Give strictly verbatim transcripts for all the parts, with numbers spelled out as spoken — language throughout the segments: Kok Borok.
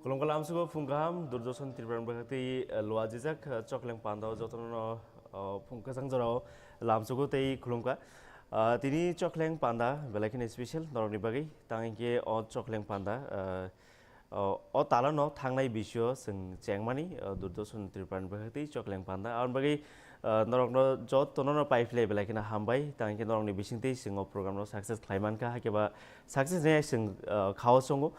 Khulumkha lamsugo phung kaham, Doordarshan Tripura ni bwkhak tei, eh, luajijak, eh, Chokleng Panda o jotono, eh, phung kwchang jorao lamsugo tei khulumkha. Ah, tini Chokleng Panda belai kheno special norokni bagwi. Tang hinkhe o Chokleng Panda, ah, o, o talano thangnai bisio chwng chengmani, ah, Doordarshan Tripura ni bwkhak tei Chokleng Panda. Aboni bagwi, ah, norokno jotono no paiphlai belai kheno hambai. Tang hinkhe norokni bisingtwi chwng o program no success khlai mankha, hakhe ba success ni chwng, ah, khao chongo.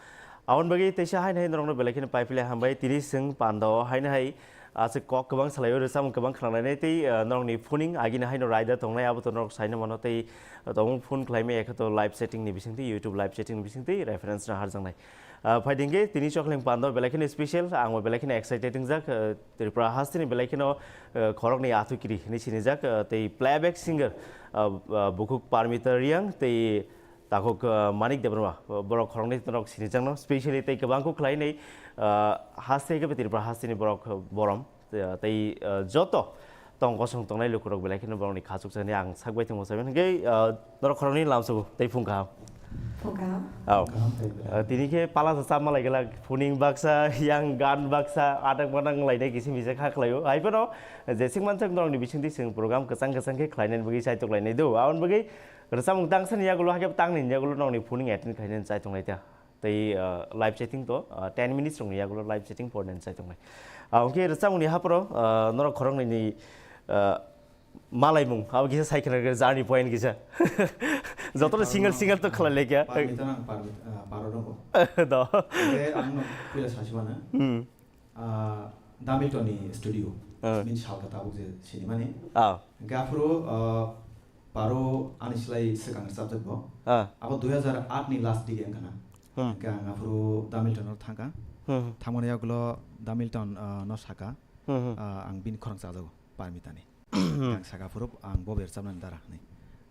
Aboni bagwi teisa haino hai norokno belai kheno paiphlai hambai. Tini chwng Panda o haino hai aswk kok kwbang salaio, rwchapmung kwbang khnalainai tei, ah, norokni phoning agini haino raida tongnai, abo to norok saino mano tei, ah, tongmung phone khlaimaya khe to live chatting ni bisingtwi, YouTube live chatting ni bisingtwi reference no harjaknai. Ah, phai dingkhe tini Chokleng Panda o belai kheno special, ang bo belai kheno excited wngjak, ah, Tripura hasteni belai kheno, ah, khoroknwi athu kiri hinwi sinijak, ah, tei playback singer, ah, ah, bukhuk Parmita Reang tei takhuk, ah, Manik Debbarma, ah, borok khoroknwi norok sinijakno specially tei kwbang kuk khlainwi, ah, haste khe Tripura hasteni borok, ah, borom, ah, tei, ah, joto tong kosong tongnai lukurok belai kheno borokni khachuk chani ang sak bai tongmo saimani. Hwnkhe, ah, norok khoroknwi lamsugo tei phung kaham. Phung kaham. Au. Kaham tei belai. Ah, tini khe pala sa chama lai gala, phuning baksa, yang gan baksa, adak manak lainai kisi misa kha khlaio. Hai phano, jesik mansak norokni bisingtwi chwng program kwchang kwchang khe khlainani bagwi chaitok lainai do. Aboni bagwi rwchapmung tangsa ni yagulo, hakhe tang ni yagulo norokni phoning attend khlainani chaitok lai ta. Tei, ah, live chatting to, ah, ten minutes rokni yagulo live chatting pornani chaitok lai. Ah, hwnkhe rwchapmungni haphoro, ah, norok khoroknwi ni, ah, malaimung, abo kisa sai khna rwgwi journey point kisa. Jotono single single to khlai laikha. Parmita nang, Parmita, ah, Paro rogo. Do. Hwnkhe ang no puila sasi mano. Hmm. Ah, Damilton ni studio. Ah. Min salka tabuk je sinimani. Ah. Hwnkhe aphuru, ah, Paro ani slai swkang rwchapjak bo. Ah. Abo dui hajar aat ni last dige wngkha na. Hmm. Hwnkhe ang aphuru Damilton no thangkha. Hmm. Thangmani yagulo Damilton, ah, no saka. Hmm, hmm. Ah, ang bini khorang chajago, Parmita ni. Hmm. Ang saka phuru ang bo berchapnani dara hwnwi.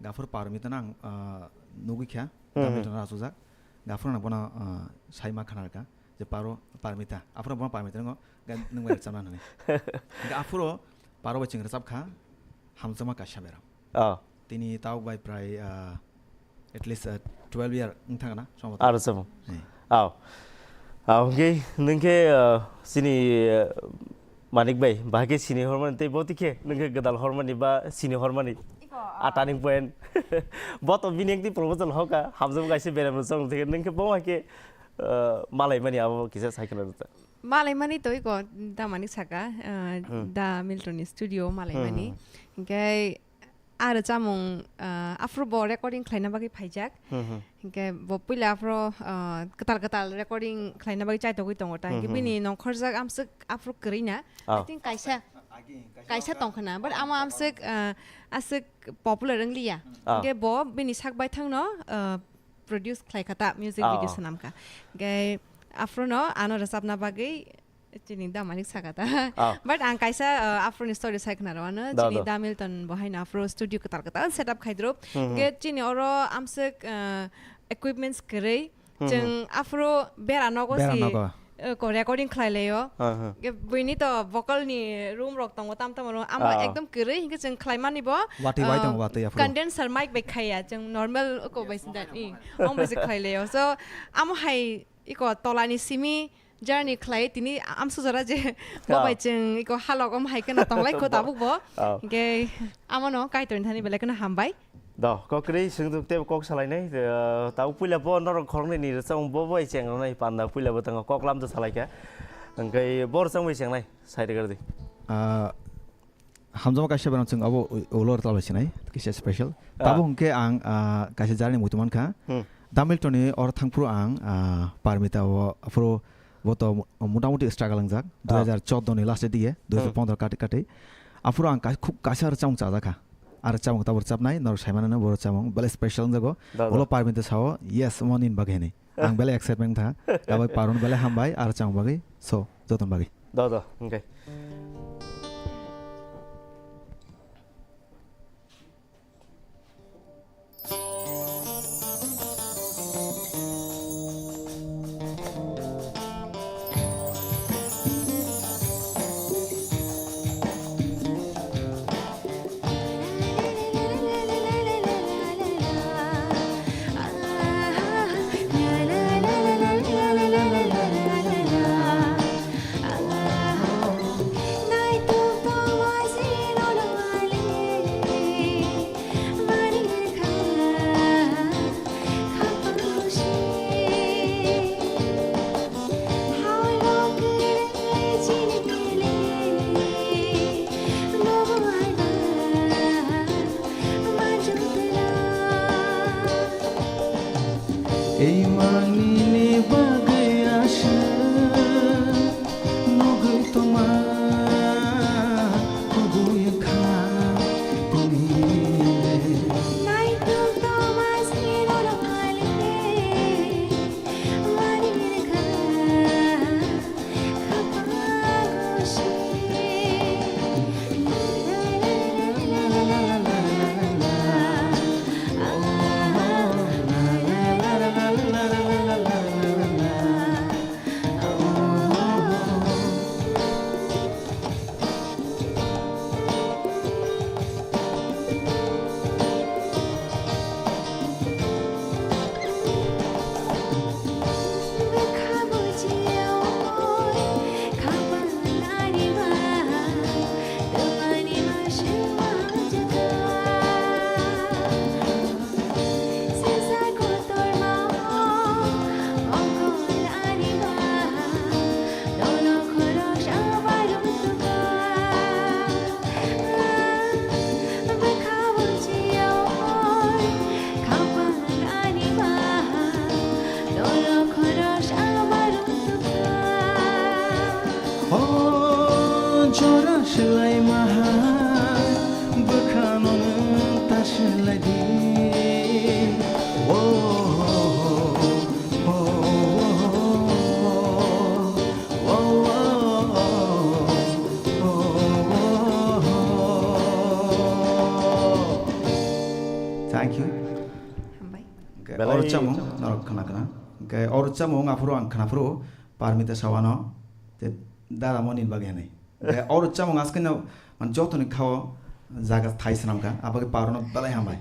Gaphur Parmita no ang, ah, nugwi kha, hmm, Damilton no achukjak. Gaphur no bono, ah, sai ma khna rwkha je Paro, Parmita. Aphuru bono Parmita no ga-, nwng bai rwchapna hwnwi. Hwnkhe aphuru Paro bai chwng rwchap kha, Hamjakma Kaisa Beram. Oh. Tini tabuk bai prai, ah, at least, ah, twelve year wng thang na, somboto. Aro chamo. Hey. Aw. Aw, hwnkhe nwng khe, ah, chini, ah, Manik bai, bahai khe sini hormani tei bo tikhe nwng khe gwdal hormani ba sini hormani. Iko, ah, a turning point. Bo to bini ekti proposal hoka, Hamjakma Kaisa Beram rwchapmung theke nwng khe bo hai khe, ah, malaimani abo kisa sai khna rwta. Malaimani to iko da Manik saka, ah, hmm, da Milton ni studio malaimani. Hmm, hmm. Hwnkhe a rwchapmung, ah, aphuru bo recording khlaina bagwi phaijak. Hmm, hmm. Hwnkhe bo puila aphuru, ah, kwtal kwtal recording khlaina bagwi chaitogwi tongo ta. Hmm, hwnkhe hmm, bini hmm, nongkhorjak amswk aphuru kwrwi na. Ah. I think kaisa, kaisa tongkha na. But amo amswk, ah, aswk popular wngliya. Ah. Hwnkhe bo bini sak baithang no, ah, produce khlai kha ta, music, ah, video swnam kha. Hwnkhe aphuru no ano rwchapna bagwi chini da Manik saka ta. Ah. But ang kaisa, uh, aphuru ni story sai khna rwano. Da, chini da. Da Milton bo haino aphuru studio kwtal kwtal setup khai dro. Hmm, hmm. Hwnkhe chini oro amswk, uh, equipments kwrwi. Hmm, hmm. Chwng aphuru bera nogo si, bera nogo, uh, ko recording khlai laio. Ah, ah. Hwnkhe buini to vocal ni room rok tongo tam tamo room. Amo, ah, ekdom kwrwi hwnkhe chwng khlai mani bo, watwi bai, uh, tongo watwi aphuru. Condenser mic bai khaiya. Chwng normal ko bai sinda. Ong bai se khlai laio. So amo hai iko tola ni simi journey khlai tini amsuk jora je bo bai chwng iko halok om hai kheno tonglai kho tabuk bo. Oh. Hwnkhe amono Kaitorni thani belai kheno hambai. Do, kok kwrwi swngduk tei kok salainai, eh, tabuk puila bo norok khoroknwi ni rwchapmung bo bai cheng rwnai panda puila bo tongo kok lam to salaikha. Hwnkhe bo rwchapmung bai chengnai, sai rwgwrdi. Ah, Hamjakma Kaisa Beram chwng abo u-, ulo rwchapbai sinai, kisa special. Ah. Tabuk hwnkhe ang, ah, kaisa journey muitu mankha. Hmm. Da Milton ni oro thangphuru ang, ah, Parmita o, aphuru bo to mo-, motamuti struggle wngjak. Ah. Dui hajar choudo ni last dige, hmm, dui hajar pondro kati kati. Aphuru ang kai-, khub kaisa rwchapmung chajakha. Ar rwchapmung tabuk rwchapnai, norok saimano bo rwchapmung belai special wngjago. Da, da. Ulo Parmita sao, "Yes, omo nini bagwi," hinwi. Ang belai excitement kha. Tabuk Parmita belai hambai, ar rwchapmung bagwi. So, jotono bagwi. Da, da, hwnkhe. Manini bagwi aswk nugwi tongma kubui wngkha tini le. Naitok tongma siroro phalwi manini kha. O jora swlai maha, bwkhano nwng ta swlai di. O, o, o, o. Thank you. Hambai. Hwnkhe belai oro chamung norok khna khna. Hwnkhe oro chamung aphuru ang khna phuru Parmita Sawano te dada moni bagwi hinwi. Hwnkhe oro chamung askeno man jotoni khao jaga thai swnamkha. Abagwi parono belai hambai.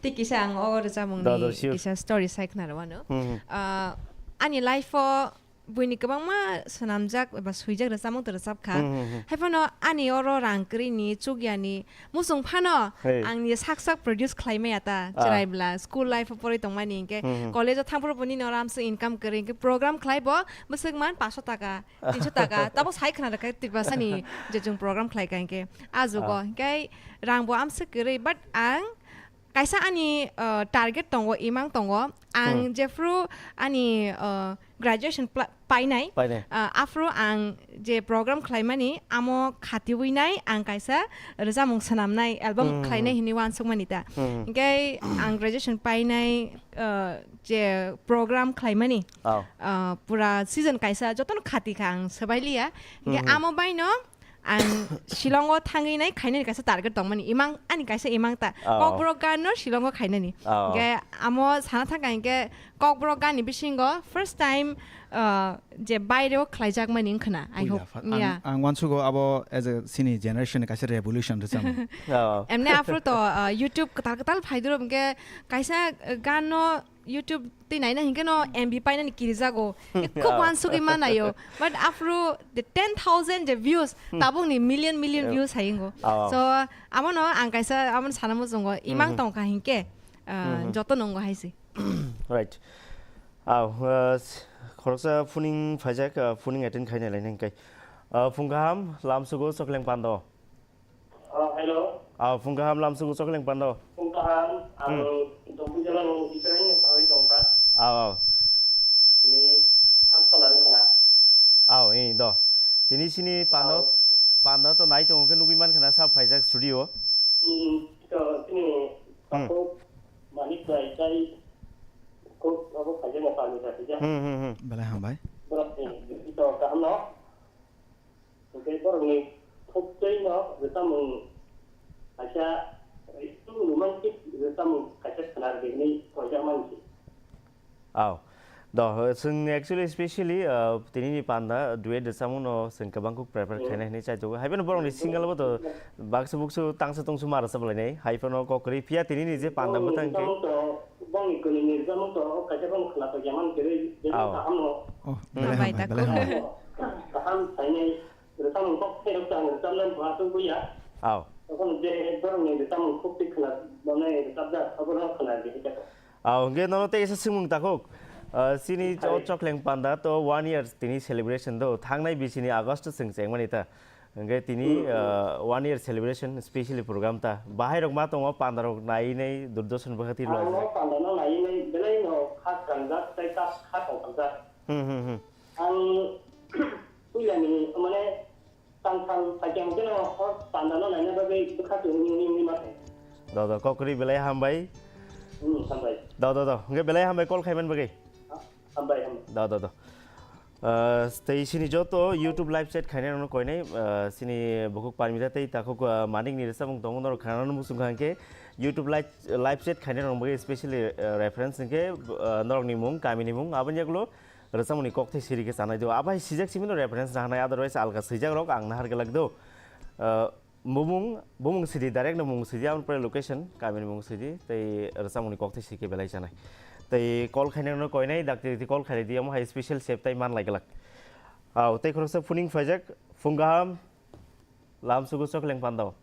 Tei kisa ang oro chamungni da, da, sure. Kisa story sai khna rwano. Hmm, hmm. Ah, ani life o buini kwbangma swnamjak eba swijak rwchapmung tei rwchapkha. Hmm, hmm, hmm. Haiphano ani oro rang kwrwini, chukyani, muchung phano hey. Ang ni sak sak produce khlai maya ta, ah. Chwrai bwla school life o porwi tongmani hinkhe hmm, hmm. College o thang phuru bo nini oro amswk income kwrwi hinkhe program khlai bo bwswk man paanch sho taka, tin sho taka, tabuk sai khna rwkha Tiprasani je chwng program khlai kha hinkhe. Ah jugo ah. Hinkhe rang bo amswk kwrwi, but ang kaisa ani, uh, target tongo, imang tongo. Ang hmm. Jephru ani, uh, graduation pla-, painai, painai. Uh, aphru ang je program khlaimani, amo khatiwi nai ang kaisa rwchapmung swnamnai, album hmm. Khlainai hinwi uansukmani ta. Hmm. Hinkhe ang graduation painai, uh, je program khlaimani, oh. Uh, pura season kaisa jotono khati kha ang swbai liya. Hinkhe hmm. Amo baino Ang Shillong o thangwi nai khainani kaisa target tongmani, imang, ani kaisa imang ta. Oh. Kokborok gan no Shillong o khainani. Oh. Hinkhe amo sana thangkha hinkhe Kokborok gan ni bisingo first time, uh, je baire o khlaijakmani wngkhana. I hope. Ang, yeah. Ang uansugo abo as a sini generation ni kaisa revolution rwchapmung. Oh. Emne aphuru to, uh, YouTube kwtal kwtal phaidoro hinkhe kaisa, uh, gan no YouTube twi naina hinkhe no M B painani kirijago. Khub ah. Uansugwi manayo. But aphuru the ten thousand je views, hmm. Tabukni million million yeah. Views hai wngo. Ah. So, amono ang kaisa, amono sana muchungo. Imang hmm. Tongkha hinkhe, ah, hmm. Joto nongo hai se. Right. Ah, uh, khoroksa phuning phaijak, uh, phuning attend khaina lainai hinkhe. Uh, phung kaham, lamsugo Chokleng Pando. Oh, hello. Ah, phung kaham lamsugo Chokleng Pando. Phung kaham, ang hmm. Dongpui jala ni Israel ni sawi tongkha. Ah, ah. Ni hak kalar kana. Ah, eh, do. Tini sini Pando, ah. Pando to nai tongo khe nugui man khana sa phaijak studio. Hmm, to tini hmm. Ako manik bai kai ko abo phaijak na pami ta phaijak. Hmm, hmm, hmm. Belai hambai. Borok ni to kaham no. Hwnkhe borokni khuk twi no rwchapmung kaisa, chwng numan khe rwchapmung kaisa khwnar di hwnwi koijakmani se. Aw. Do, chwng actually, specially, uh, tini ni panda duet rwchapmung no chwng kwbang kuk prefer hmm. Khainai hwnwi chai tongo. Hai phano borokni single bo to baksa buksu tangsa tungsu ma rwchap lainai. Hai phano kok kwrwi phiya tini ni je panda hmm, mwthang khe. Bongni kwnwi ni rwchapmung to o kaisa phano khwnathok ya man kwrwi, je aw. Kaham no. Oh, hmm. Belai hambai, belai hambai. Kaham sainai rwchapmung kok khe rwchapmung rwchapnai bo aswk buya. Aw. Tokon je borokni rwchapmung khuk twi khwna, bonai rwchapjak, abono khwna di hwnkhe. Aw, hwnkhe nono tei kaisa swngmung takhuk. Ah, chini o hai. Chokleng Panda to one year tini celebration do. Thangnai bisini August chwng chengmani ta. Hwnkhe tini, hmm, hmm. Ah, one year celebration specially program ta. Bahai rok ma tongo, panda rok nai nai Doordarshan bwkhati rwlaijak. Ang o panda no nai nai belai no khas tangjak tei ta kha tongthokjak. Hmm, hmm, hmm. Ang puilani, mane, tangthang saikang keno o panda no naina bagwi bwkha tongwi wngwi wngwi ma thai. Do, do, kok kwrwi belai hambai. Hmm, hambai. Do, do, do. Hwnkhe belai hambai call khaiman bagwi. Hambai, hambai. Do, do, do. Ah, tei sini joto YouTube live chat khainai rokno koinai, ah, sini bukhuk Parmita tei takhuk, ah, Manik ni rwchapmung tongo, norok khanana muchung kha hwnkhe YouTube live, live chat khainai rokno bagwi specially, ah, reference hwnkhe, ah, norokni mung, kamini mung, aboni yagulo rwchapmungni kokthai siri khe chanai do. Abai sijak simi no reference na hanai, otherwise alga swijak rok ang nahar glak do. Ah, Bumung, bumung sidi, direct no mung sidi, aboni pore location, kamini mung sidi, tei rwchapmungni kokthai sike belai chanai. Tei call khainai no koinai, dakti dakti call khainai di, omo hai special save tai man lai glak. Au, tei khoroksa phuning phaijak, phung kaham, lam sugu chokhleng pandao.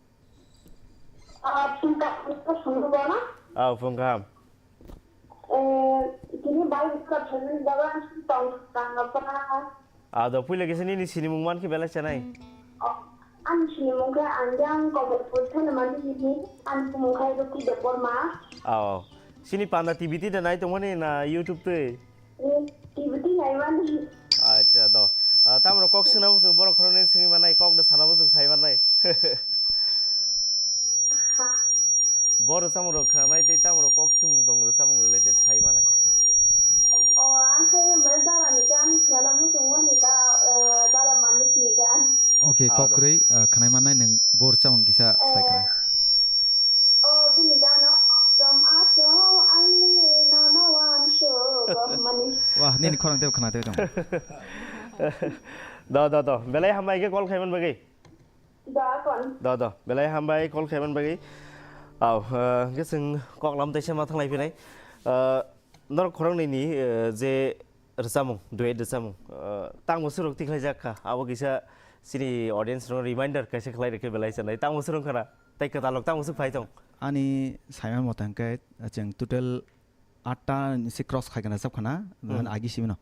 Ah, phung kaham, phung kaham. Au, phung kaham. Eh, tini bai ka phaimani bagwi ang tong tang pa. Ah, do puila kisa nini sinimung man khe belai chanai. Oh, ani sinimung khe ang yang Kamalpur thani mani hini, ani bumung khe Rocky Debbarma. Ah, oh. Sini panda T V ti da nai tongmani na YouTube twi? Eh, T V ti nai mani. Acha do. Ah, tamro kok singna bo borok khoroknwi singwi manai, kok da sana bo sai manai. Ha. Bo rwchapmung rok khnanai tei tamo rok kok swngmung tong rwchapmung related sai manai. O, ang khe mai dara ni gan khnana muchung mani da, eh, dara Manik ni gan. Okay, ah, kok do. Kwrwi, eh, khnai mannai nwng bo rwchapmung kisa sai kha. Eh, o, bini gano, "Chom a chom, ang ni no no wan so go mani." Wah, nini khorang tebo khna tebo tong. Do, do, do. Belai hambai khe call khaiman bagwi. Da, kon. Do, do. Belai hambai call khaiman bagwi. Au, eh, hwnkhe chwng koklam taisa ma thanglai phinai. Eh, norok khoroknwi ni, eh, je rwchapmung, duet rwchapmung, eh, tamo swrwk tikhlaijak kha. Abo kisa chini audience rok reminder kaisa khlai rwkhe belai chanai. Tamo swrwng khana, tei kwtalok tamo swk phai tong. Ani saiman mota hwnkhe chwng total atta ni se cross khai kana sab khana, hmm, agi simi no.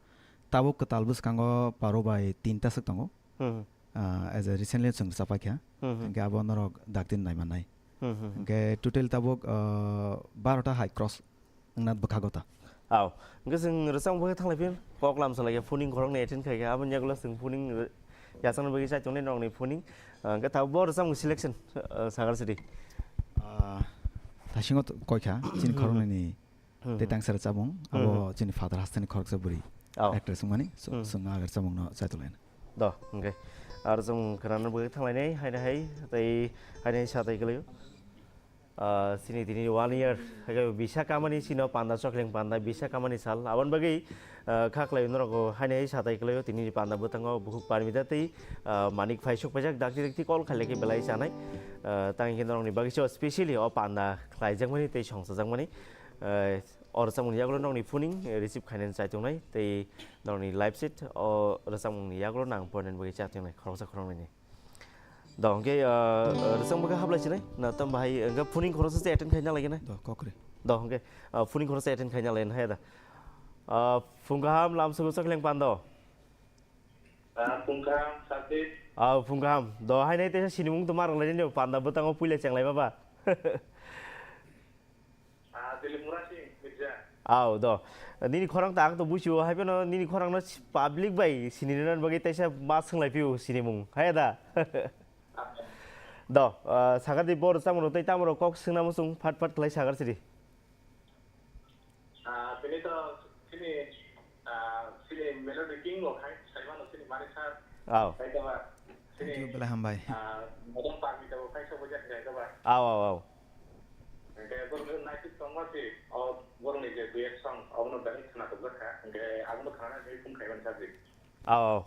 Tabuk kwtal bwskango paro bai tinta swk tongo. Hmm. Ah, as a recently chwng rwchap paikha. Hmm, hmm. Hwnkhe abo norok dakti nai mannai. Hmm, hmm, hmm. Hwnkhe total tabuk, ah, barota hai cross wngna bwkhago ta. Au. Hwnkhe chwng rwchapmung bai thanglai phir. Kok lam salai khe phuning khoroknwi attend khai kha. Aboni yagulo chwng phuning rw-, yachakna bagwi chai tongnai norokni phuning. Ah, hwnkhe tabuk bo rwchapmung selection, ah, sagar sidi. Ah, thasingo to-, koi kha, chini hmm, khoroknwi ni Hmm, tei hmm. Tangsa rwchapmung, hmm, abo hmm. Chini father hasteni khoroksa bwrwi. Oh. Actress wngmani, so, hmm. Chwng agar chamungno chaitokla. Do, hwnkhe. Aro chwng khwnana bagwi thanglainai, haino hai, tei haino hai satai kwlaio. Ah, chini tini one year, hai khe bisa kamani chino panda chokhleng panda, bisa kamani sal. Aboni bagwi, ah, kha kwlaio norok haino hai satai kwlaio, tini panda bwthango bukhuk Parmita tei, ah, Manik phai sok paijak, dakti dakti call khailai khe belai chanai. Ah, tangwi khe norokni bagwi so specially o panda khlaijakmani tei songchajakmani. Eh, o rwchapmungni yagulo nokni phuning, eh, receive khainani chai tongnai, tei nokni live set o rwchapmungni yagulo nang porinani bagwi cha tongnai, khoroksa khoroknwini. Do, hwnkhe, eh, eh, rwchapmung khe hablai sinai, na tamo bahai, hwnkhe phuning khoroksa se attend khaina laginai? Do, kokre. Do, hwnkhe, eh, phuning khoroksa attend khaina laginai, haya da. Eh, phung kaham, lam sugu chokhleng pando. Ah, phung kaham, Sakti. Ah, phung kaham. Do, haino teisa sinimung to ma rwlainai, panda bwtango puila chenglai baba. Ah, Dilip Murasing Mirza. Au, do. Nini khorang ta ang to busiyo, hai phano nini khorang no si-, public bai sini rwna bagwi teisa ma swng lai phio sinimung. Hai da. Do, ah, sagar di bo rwchapmung rok tei tamo rok kok swngna muchung phat phat khlai sagar sidi. Ah, tini to chini, ah, chini Melody King bo khai, saimano chini Mani sir. Au. Khai khe ba, chini, thank you, belai hambai. Ah, Madam Parmita bo khai sobo jak khai khe ba. Au, au, au. Hwnkhe borokni naitik tongma si, o borokni je duet song, obono belai khna tokjak kha. Hwnkhe abono khnana bagwi phone khai mani sajik. Aw, aw.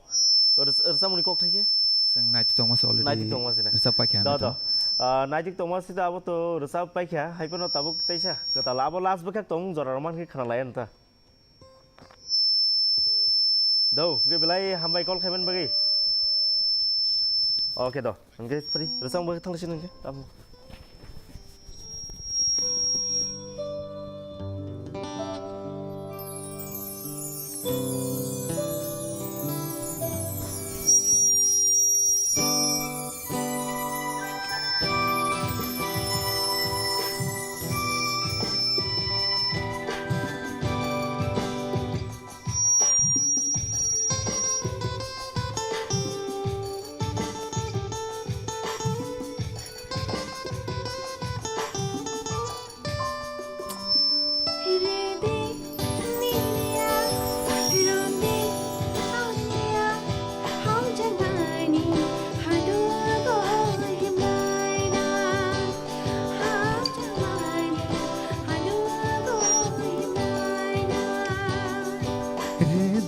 Rwch-, rwchapmungni kok thai khe? Chwng naitik tongma se already. Naitik tongma se na? Rwchap paikha. Do, do. Ah, naitik tongma se da abo to rwchap paikha, hai phano tabuk teisa kwtal. Abo last bwkhak tong jora rok man khe khna lai ano ta. Do, hwnkhe belai hambai call khaimani bagwi. Okay do. Hwnkhe phari, rwchapmung bagwi thanglaisino hwnkhe. Tamo.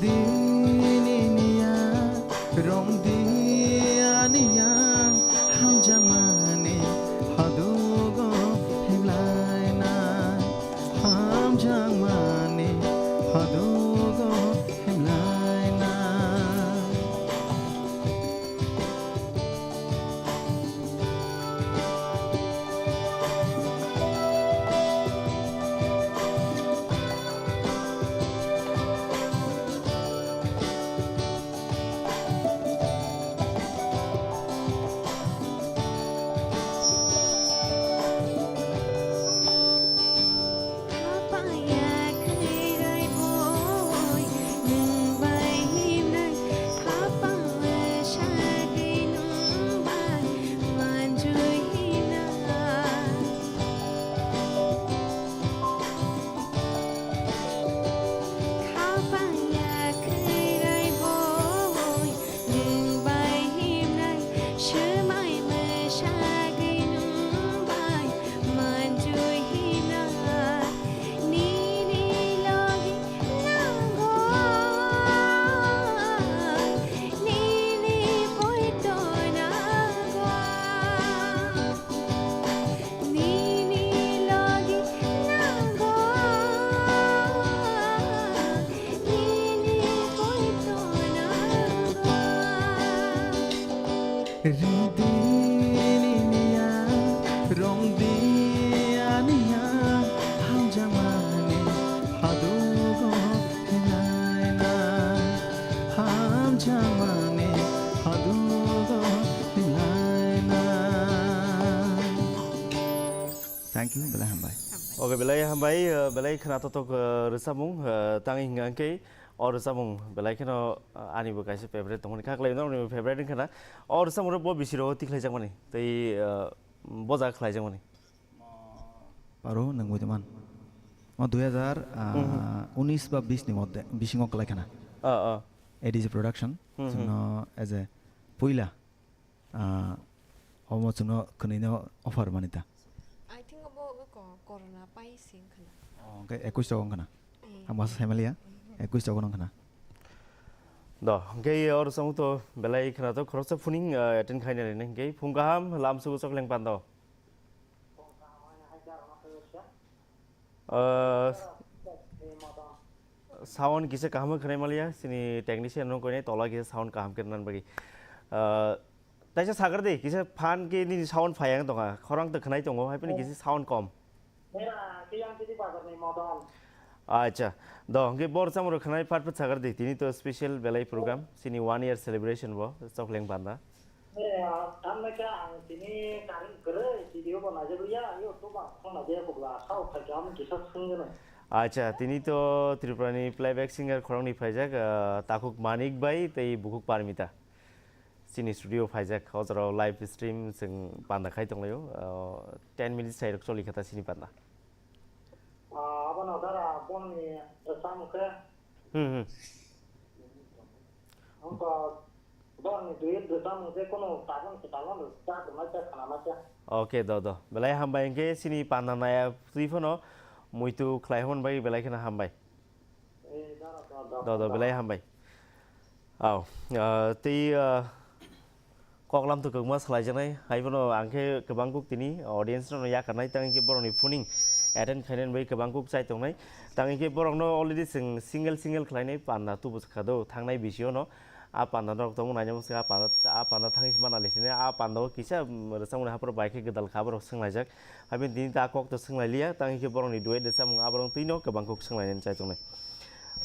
Dini niya rong diya niya hamjakmani hadugo himlaina, hamjakmani hadugo himlaina. Nini logi nango, nini poito nango. Ridini niya, rong diya niya, hamjakmani hadugo himlaina, hamjakmani hadugo himlaina. Thank you, belai hambai. Okay, belai hambai, uh, belai khna totok, uh, rwchapmung, uh, tangwi hwnka hwnkhe o rwchapmung belai kheno, uh, anibo kaisa favorite tongmani kha khlai, nokni favorite wngkha na? O rwchapmung rok bo bisiro tikhlaijakmani tei, uh, boja khlaijakmani. Aro nang buitu man. O dui hazar, ah, Mhm. unis ba bis ni modde, bisingo kwlai khana. Ah, ah. A D G Production, Mhm. chwngno as a puila, ah, omo chwngno khwnwino offer mani ta. I think obo ko-, corona pai sing khana. Oh, hwnkhe ekush rok wng khana. Eh. Ang basa saimaliya, ekush rok wng khana. Do, hwnkhe oro chwng to belai khwnathok khoroksa phuning, ah, attend khaina rwnai hwnkhe phung kaham lamsugo chokleng pando. Ah, sound kisa kaham khwnai maliya, chini technician rok koinai tola kisa sound kaham khe rwna bagwi. Ah, taisa sagar di, kisa phan khe nini sound phai ang tongkha, khorang to khwnai tongo, hai phano kisa sound kom. Mera, khe yang tini bazar ni model. Acha, do, hwnkhe bor chamung rok khwnai phat phat sagar di, tini to special belai program, chini one year celebration bo, chokleng panda. Eh, tamni khe ang tini karing kwrwi video bo naijagwi ya, YouTube ang phone naijagwi kubla, sao phaikhe ang kisa swngwi no. Acha, tini to Tripura ni playback singer khoroknwi phaijak, ah, Takhuk Manik bai tei Bukhuk Parmita. Chini studio phaijak, o jorao live stream chwng panda khai tonglaio, ah, ten minutes sai rok choli kha ta chini panda. Ah, abono dara bongni samung khe. Hmm, hmm. Wngkha borokni duet rwchapmung je kunu tabuk se tabuk rwchapmung khe khwnama khe. Okay, do, do. Belai hambai hwnkhe chini panda naya twi phano muitu khlai hwn bai belai kheno hambai. Eh, do, do, do, do, do, do, belai hambai. Au, ah, tei, ah, Koklam to kwbangma salaijaknai, hai phano ang khe kwbang kuk tini audience rokno yakarnai, tang khe borokni phuning attend khainani bagwi kwbang kuk chai tongnai, tang khe borokno already chwng single single khlainai panda tubu kha do, thangnai bisio no a panda norok tongmani nainani se a panda, a panda thangwi se mana lesini, a panda o kisa, mm, rwchapmani haphar bai khe gwdal kha borok swnglaijak, hai phano tini ta kok to swnglailiya, tang khe borokni duet rwchapmung aborok twi no kwbang kuk swnglainani chai tongnai.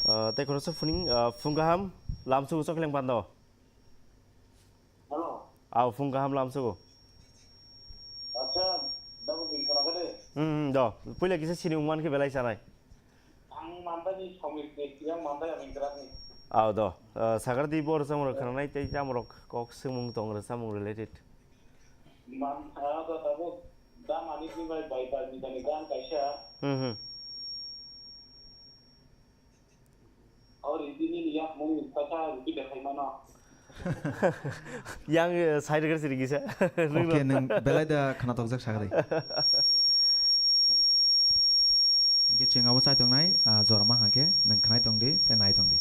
Ah, tei khoroksa phuning, ah, phung kaham lamsugo chokleng panda o. Hello. Au, phung kaham lamsugo. Acha, Dabu bin khana kade? Hmm, hmm, do. Puila kisa sini wngman khe belai sanai. Ang Mandai ni Somir ni, yang Mandai aming kerak ni. Au, do. Eh, sagar di bor samung rok khana nai tei samung rok kok swngmung tong rw samung related. Man, ah, do, Dabu, da manik ni bai, bai, bai, ni tani gan kaisa. Hmm, hmm. Abo riti nini yakmung ni kaisa riti dekhai mano. Yang, eh, side khe siri kisa. Nwng Okay, no. Nwng belai da khwnathokjak sakha di. Hingke chwng abo chai tongnai, ah, jora ma hingke nwng khwnai tong di, tei nai tong di.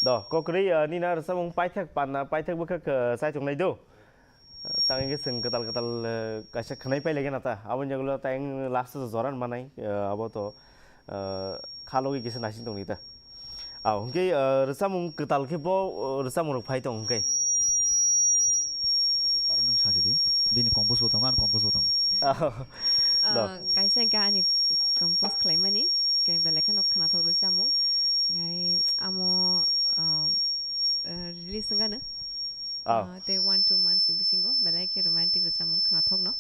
Do, kokrwi, ah, nini rwchapmung paithak panna, paithak bwkhak, ah, chaichung nai do. Ah, tang hwnkhe chwng kwtal kwtal, ah, kaisa khwnai pai lai gana ta. Aboni jagolo tang last o jora manai, ah, abo to, ah, kha logwi kisa naising tongni ta. Ah, hwnkhe, ah, rwchapmung kwtal khe bo, ah, rwchapmung rok phai tong hwnkhe. Aro nwng sachi di, bini compose bo tongo, uncompose bo tongo. Ah, do. Ah, kaisa hwnkhe ani compose khlaimani. Khe belai kheno khwnathok rwchapmung. Ngai amo, ah, eh, release wngkha no. Ah. Ah, tei one two months ni bisingo belai khe romantic rwchapmung khwnathokno.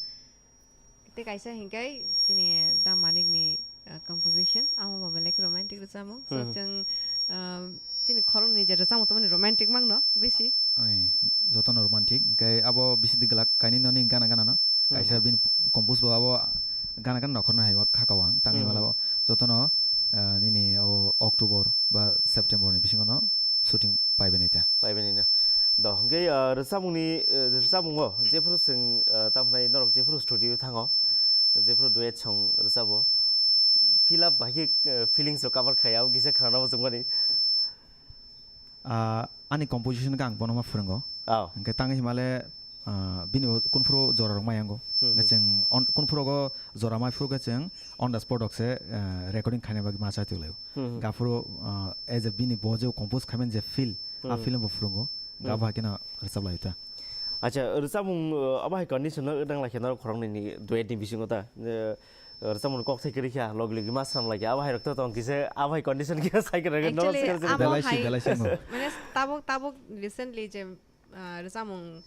Tei kaisa hinkhai chini Da Manik ni, ah, composition, amo bo belai khe romantic rwchapmung. So, hmm, chwng, ah, chini khoroknwi je rwchapmung tongmani romantic mangno bisi. Ai, jotono romantic. Hwnkhe abo bisi de glak kainwi noni gana gana no. Kaisa, hmm, bini compose bo abo gana gana nokhorna hai o khaka o ang. Tangwi, hmm, mala o jotono, ah, nini o October ba September ni bisingo no shooting paibai nai ta. Paibai nai no. Do, hwnkhe, ah, rwchapmungni, ah, rwchapmungo jephuru chwng, ah, tamhinai norok jephuru studio thango, jephuru duet song rwchabo, fill up bai khe, ah, feelings rok cover khai, abo kisa khwnana muchungmani. Ah, ani composition khe ang bono ma phwrwngo. Oh. Hwnkhe tangwi himale, ah, bini o kunphuru jora rok mayango. Hmm, hwnkhe hmm, chwng on, kunphuru go jora mai phuru khe chwng on the spot rok se, ah, recording khaina bagwi ma chai tonglaio. Hmm, hmm. Gaphuru, ah, as a bini bo je compose khaimani je feel, a, hmm, film bo phwrwngo. Hmm. Gabo hai kheno rwchap lai ta. Acha, rwchapmung, ah, abo hai condition no nang lai khe norok khoroknwi ni duet ni bisingo ta, eh, rwchapmung kok thai kwrwi kha, logi logi ma swnam lai kha, abo hai rok to tong kisa, abo hai condition kisa sai kwrwi norok. Actually, swkang swkang amo belai si, hai belai si mo. Mane tabuk, tabuk recently je ah, rwchapmung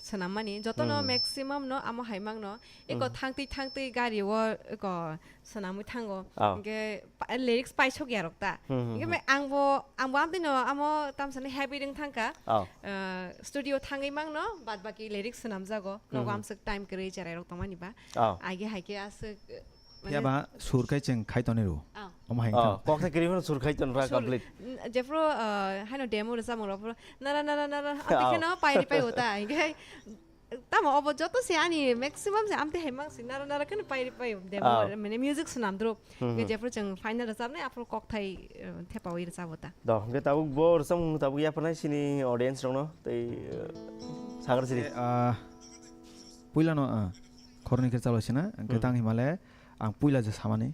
swnammani jotono, hmm, maximum no amo hai mangno eko, hmm, thangtwi thangtwi gari o eko swnamwi thango. Oh. Hwnkhe pa-, lyrics paisok ya rok ta. Hmm, hmm, hwnkhe, hmm, ang bo, ang bo amtwi no amo tamsani happy ring thangkha. Oh. Ah, studio thangwi mangno bad baki lyrics swnamjago. Nogo, hmm, amswk time kwrwi cherai rok tongmani ba. Oh. Age hai khe aswk Phiya ba sur khai chwng khai tonwi rw. Oh. Omo hai wngkha. Oh, kok thai kwrwi phano sur khai ton ra complete. Jephru, uh, haino demo rwchapmung rok phuru nara, nara, nara, oh, ati kheno pairi pai uta, hingke tamo obo joto se ani maximum se amte hai mang si nara, nara kheno pairi pai demo, oh, mane music swnam drop. Hmm, hingke hmm. Jephru chwng final rwchapnai aphuru kok thai, uh, thepawi rwchap uta. Do, hingke tabuk bo rwchapmung tabuk yapharnai sini audience rokno tei, uh, sakar siri. Eh, ah, puila no, ah, khorni khe chalo sina, hingke, hmm, tang himale, Ang puila je samani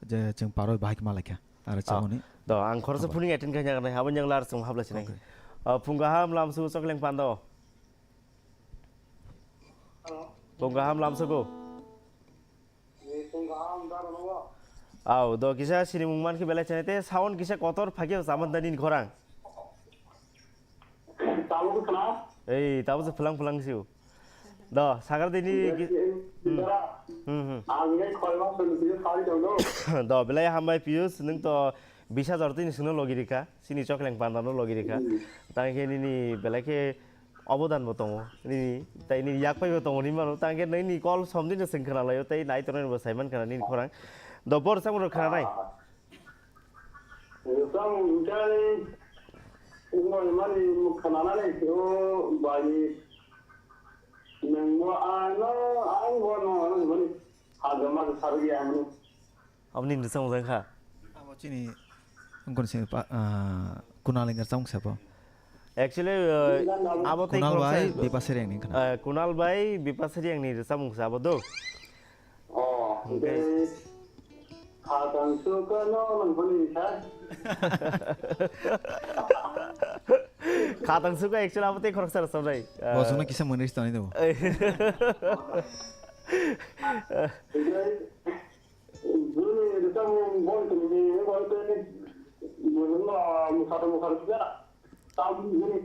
je chwng paroi bahai khe ma laikha. Aro, ah, chamani. Do, ang khoroksa, abo, phuning attend khaina nai, aboni yang lar chwng habla sinai. Okay. Ah, phung kaham lamsu chokleng pando. Hello. Phung kaham lamsu go. Ni phung kaham dar nongo. Au, do kisa sinimung man khe belai chene te sound kisa kotor phakhe saman da nini khorang. Tabuk khna? Ei, tabuk se phulang phulang siu. Do, sagar dini. Yes, yes, hmm. Dara. Hmm, hmm. Ang ngai khoi ma sunu sunu sari dong do. Do, belai hambai Piyush, nwng to bis hajar tini sunu logi rikha, sini chokleng panda no logi rikha. Hmm. Tang khe nini belai khe obodan bo tongo, nini, tai nini yak pai bo tongo ni mano, tang khe nini call som dini seng khna laio, tai nai tongnai bo saiman khna nini khorang. Do, bor samung rok khna nai. Ah. Rwchapmung hwnkhe wngwi mani khwnanani o bai nwng bo ano ang bo no ano hwnmani hajama khe sarwi ya hwnmani. Aboni rwchapmung wngkha? Abo chini wngkon sini pa, ah, Kunal wngkha rwchapmung sabo. Actually, uh, abo tei Kunal bai Bipasari ang ni khna. Uh, Kunal bai Bipasari ang ni rwchapmung sabo do. Oh, okay. Khatang sukano nang hwnwi sa. Khatang suka actually abo tei khoroksa rwchapnai. Bo jono kisa mwnwi toni do. Juni rwchapmung boi tongdi, boi tongdi. Mwnwi no musado musado kisa. Tam juni.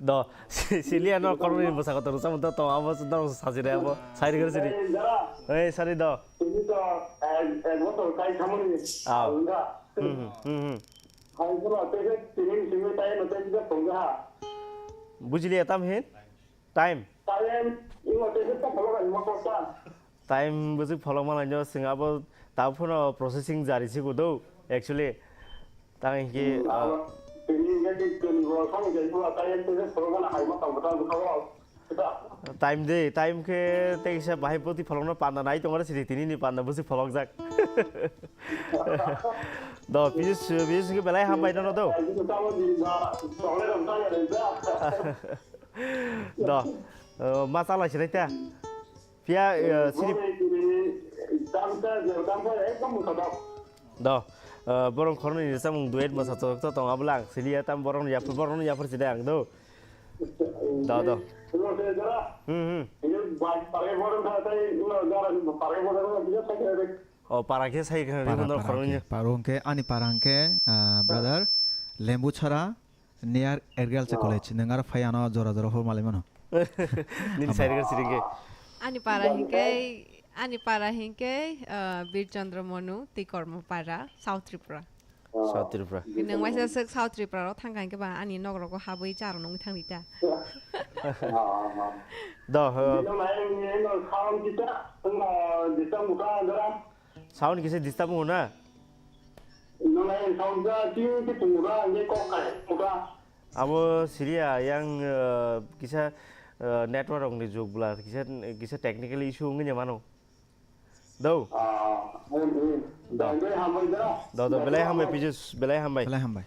Do, si-, siliya no koroni bwsa kotor rwchapmung to tong, abo norok sajire abo, sairi gori siri. Ei, jara. Ei, sari do. Tini to ek, ek bosor kai thamani. Aw. Alga. Hmm, hmm, hmm, hmm. Hai jora, tei tini simi tai no tei tongja ha. Bujiliya tam hin? Time. Time, imo tei tei tong bolo kai mo kota. Time bwswk pholok manai no, chwng abo tabuk phano processing jari se kudo, actually. Tang hingke, hmm, ah, abo tini hingke tini bo samung jai pura time tei tei pholok mana hai ma tang bwtang bwtang o. Time de, time khe tei kisa bahai bwtwi pholokno panda nai tongo, siri tini ni panda bwswi pholokjak. Do, Piyush, Piyush khe belai hambai nono do. Do, uh, ma chala sinai ta. Phiya, uh, siri Do, uh, borok khoroknwi ni samung duet mwsa chok chok tong abwla ang siliya tam borok ni yaphur borok ni yaphur sida ang do. Do, do. Hmm, hmm. O para khe sai khe Para rimon hwnkhe, khoroknwi. Para, para khoroknwi. Para hwnkhe, ani para hwnkhe, ah, brother, Lembuchara, near Agriculture College. Nwng aro phai ano jora jora hor malai mano. Nini side ka siring ke. Ani para hwnkhe, ani para hwnkhe, ah, Bir Chandra Manu, Tikormo para, South Tripura. South Tripura. Nwng waisa swk South Tripura ro thang kha hwnkhe ba ani nok rogo habwi cha rok nungwi thang di ta. Do, uh, Sound kisa disturb wngo na? Nonai sound ja ching ke tongo da, nge kok kai tongo da. Abo siriya yang, uh, kisa, uh, network rok ni jug bwla kisa, kisa technical issue wngwi mano. Do. Ah, hmm, hmm. Do. Dai, dai, hambai da. Do, do, belai hambai, Pijus, belai hambai. Belai hambai.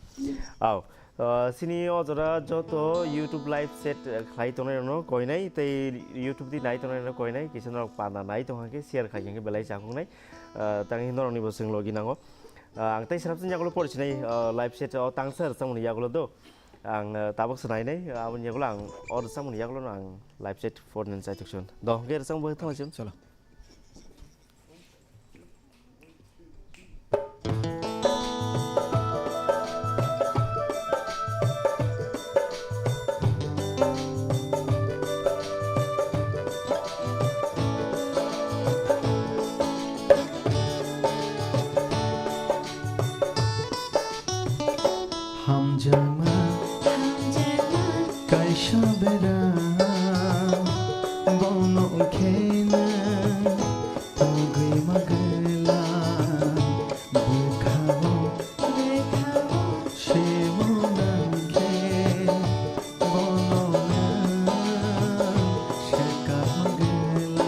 Au. Uh, sini o jora joto YouTube live chat, uh, khlai tongnai rokno koinai tei YouTube di nai tongnai rokno koinai, kisa norok panda nai tongkha khe share khai khe belai chakuknai. Uh, tang hi norokni bo chwng logi nango. Uh, ang tei srapjani yagulo pori sinai, uh, live chat o tangsa rwchapmani yagulo do. Ang, uh, tabuk se nainai, uh, aboni yagulo ang o rwchapmani yagulo no ang live chat pori nani chaitok sion. Do, hwnkhe rwchapmani bagwi thanglaisio. Cholo. Hamjakma, hamjakma, kaisa bera, bono khe nang tongwi magwla, bwkhao, bwkhao, semo nang khe, bono nang swkang magwla.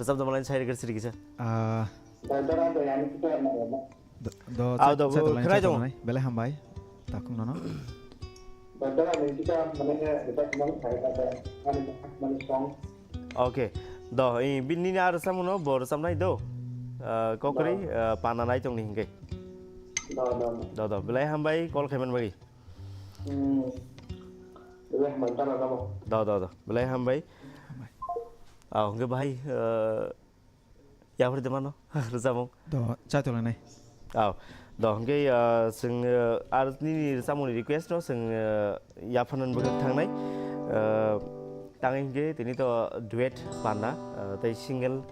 Rwchap da malai sai rwgir siri kisa. Ah, Dodora de ani kita mana? Do, do, Au, chai, do, chai tolai, khwnai chai tongo. Tolai. Belai hambai. Takhuk nono. Dodora ni kita mana ya? Kita mana saya kata ani mana song. Okay. Do, i, bini ni ar samuno bor samnai do. Ah, kokri, Do. Ah, pana nai tong ni hingke. Do, do, do. Do, do. Belai hambai, call khaiman bagi. Hmm. Belai hambai, tara tara. Do, do, do. Belai hambai. Hambai. Au, hingke bahai, ah, Yapri de mano, rwchapmung. Do, chai tolai nai. Au. Do hwnkhe, ah, chwng, ah, ar nini rwchapmungni request no chwng, ah, yapharnani bwkhak thangnai. Ah, tangwi hwnkhe tini to duet panda, ah, tei single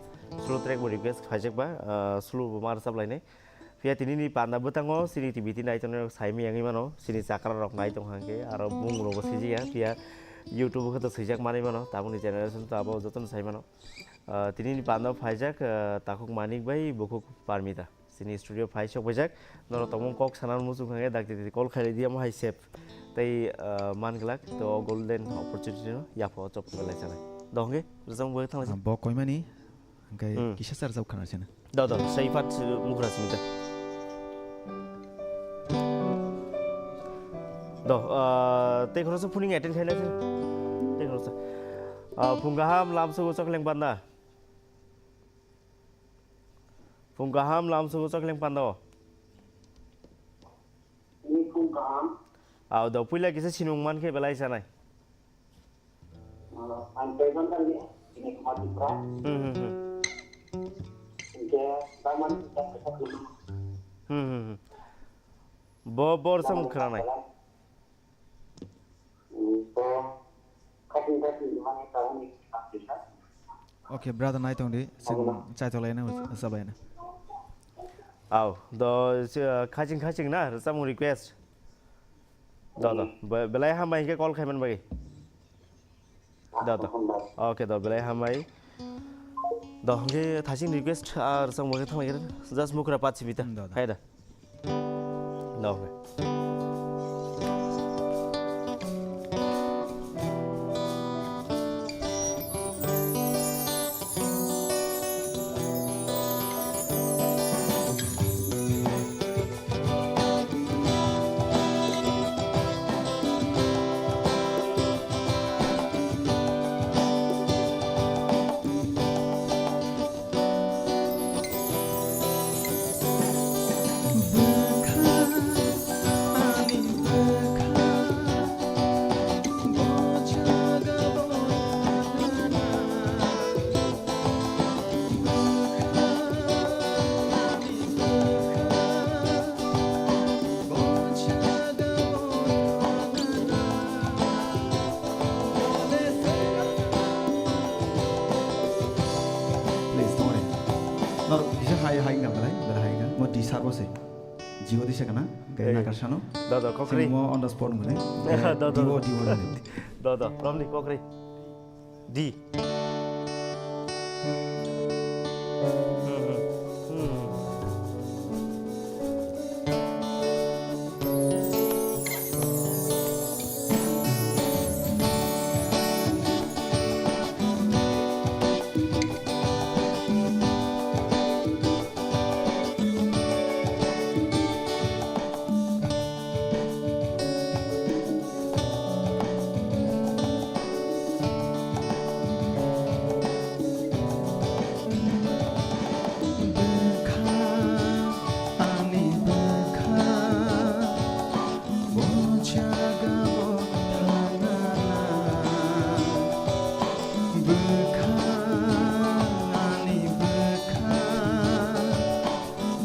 slow track bo request khaijak ba, ah, slow bo ma rwchap lainai. Phiya tini ni panda bwtango chini T V T nai tongnai rok sai miyangwi mano, chini chakra rok nai tong hwnkhe aro bung rok bo sijia, phiya YouTube khe to swijak manwi mano, tabukni generation to abo jotono sai mano. Ah, tini ni panda phaijak, ah, takhuk Manik bai bukhuk Parmita. Chini studio phai sok baijak. Norok tongmung kok sana muchung khe dakti dakti call khailai di, amo hai sep. Tei, ah, man glak to golden opportunity no yapha o chop khe lai sanai. Dohongke, rwchapmung bo thanglaijak. Bo koimani, hwnkhe Hmm. kisa charjak khana sina. Do, do, sai phat, uh, mukhra simi da. Do, ah, tei khoroksa phuning attend khaina sini. Tei khoroksa. Ah, phung kaham lam sugo chok leng panda. Phung kaham lam sugo chok leng panda o. Ni phung kaham. Aw, do puila kisa sinung man khe belai sanai. Ah, ang President ni, ini Khumar Tripura. Hmm, hmm, hmm. Hingke, daman kita kita dulu. Hmm, hmm, hmm. Bo, bo rwchapmung khwnanai. Hmm, to, khating khating mane kauni khating khating. Okay, brother, nai tong di, chwng Abono. Chai tong lai na, sa bai na. Aw, do, uh, khaching khaching na, rwchapmung request. Do, do. Hmm. Be-, belai hambai hingke call khaiman bai. Do, do. Hambai. Okay, do, belai hambai. Do, hingke thaching request, ar chwng bai thang lai, just mukra pat sibita. Hmm, do, do. Hai da. No. Please, don't worry. Nor, bisa hai, hai nggak, belai, belai hai nggak. Mau di sar bose. Jiwo di sakana, gaya Hey. Nakar sano. Do, do, kokri. Sini mo on the spot mune. Do, do, Diwo, do. Diwo, diwo. Do, do, romni kokri. D.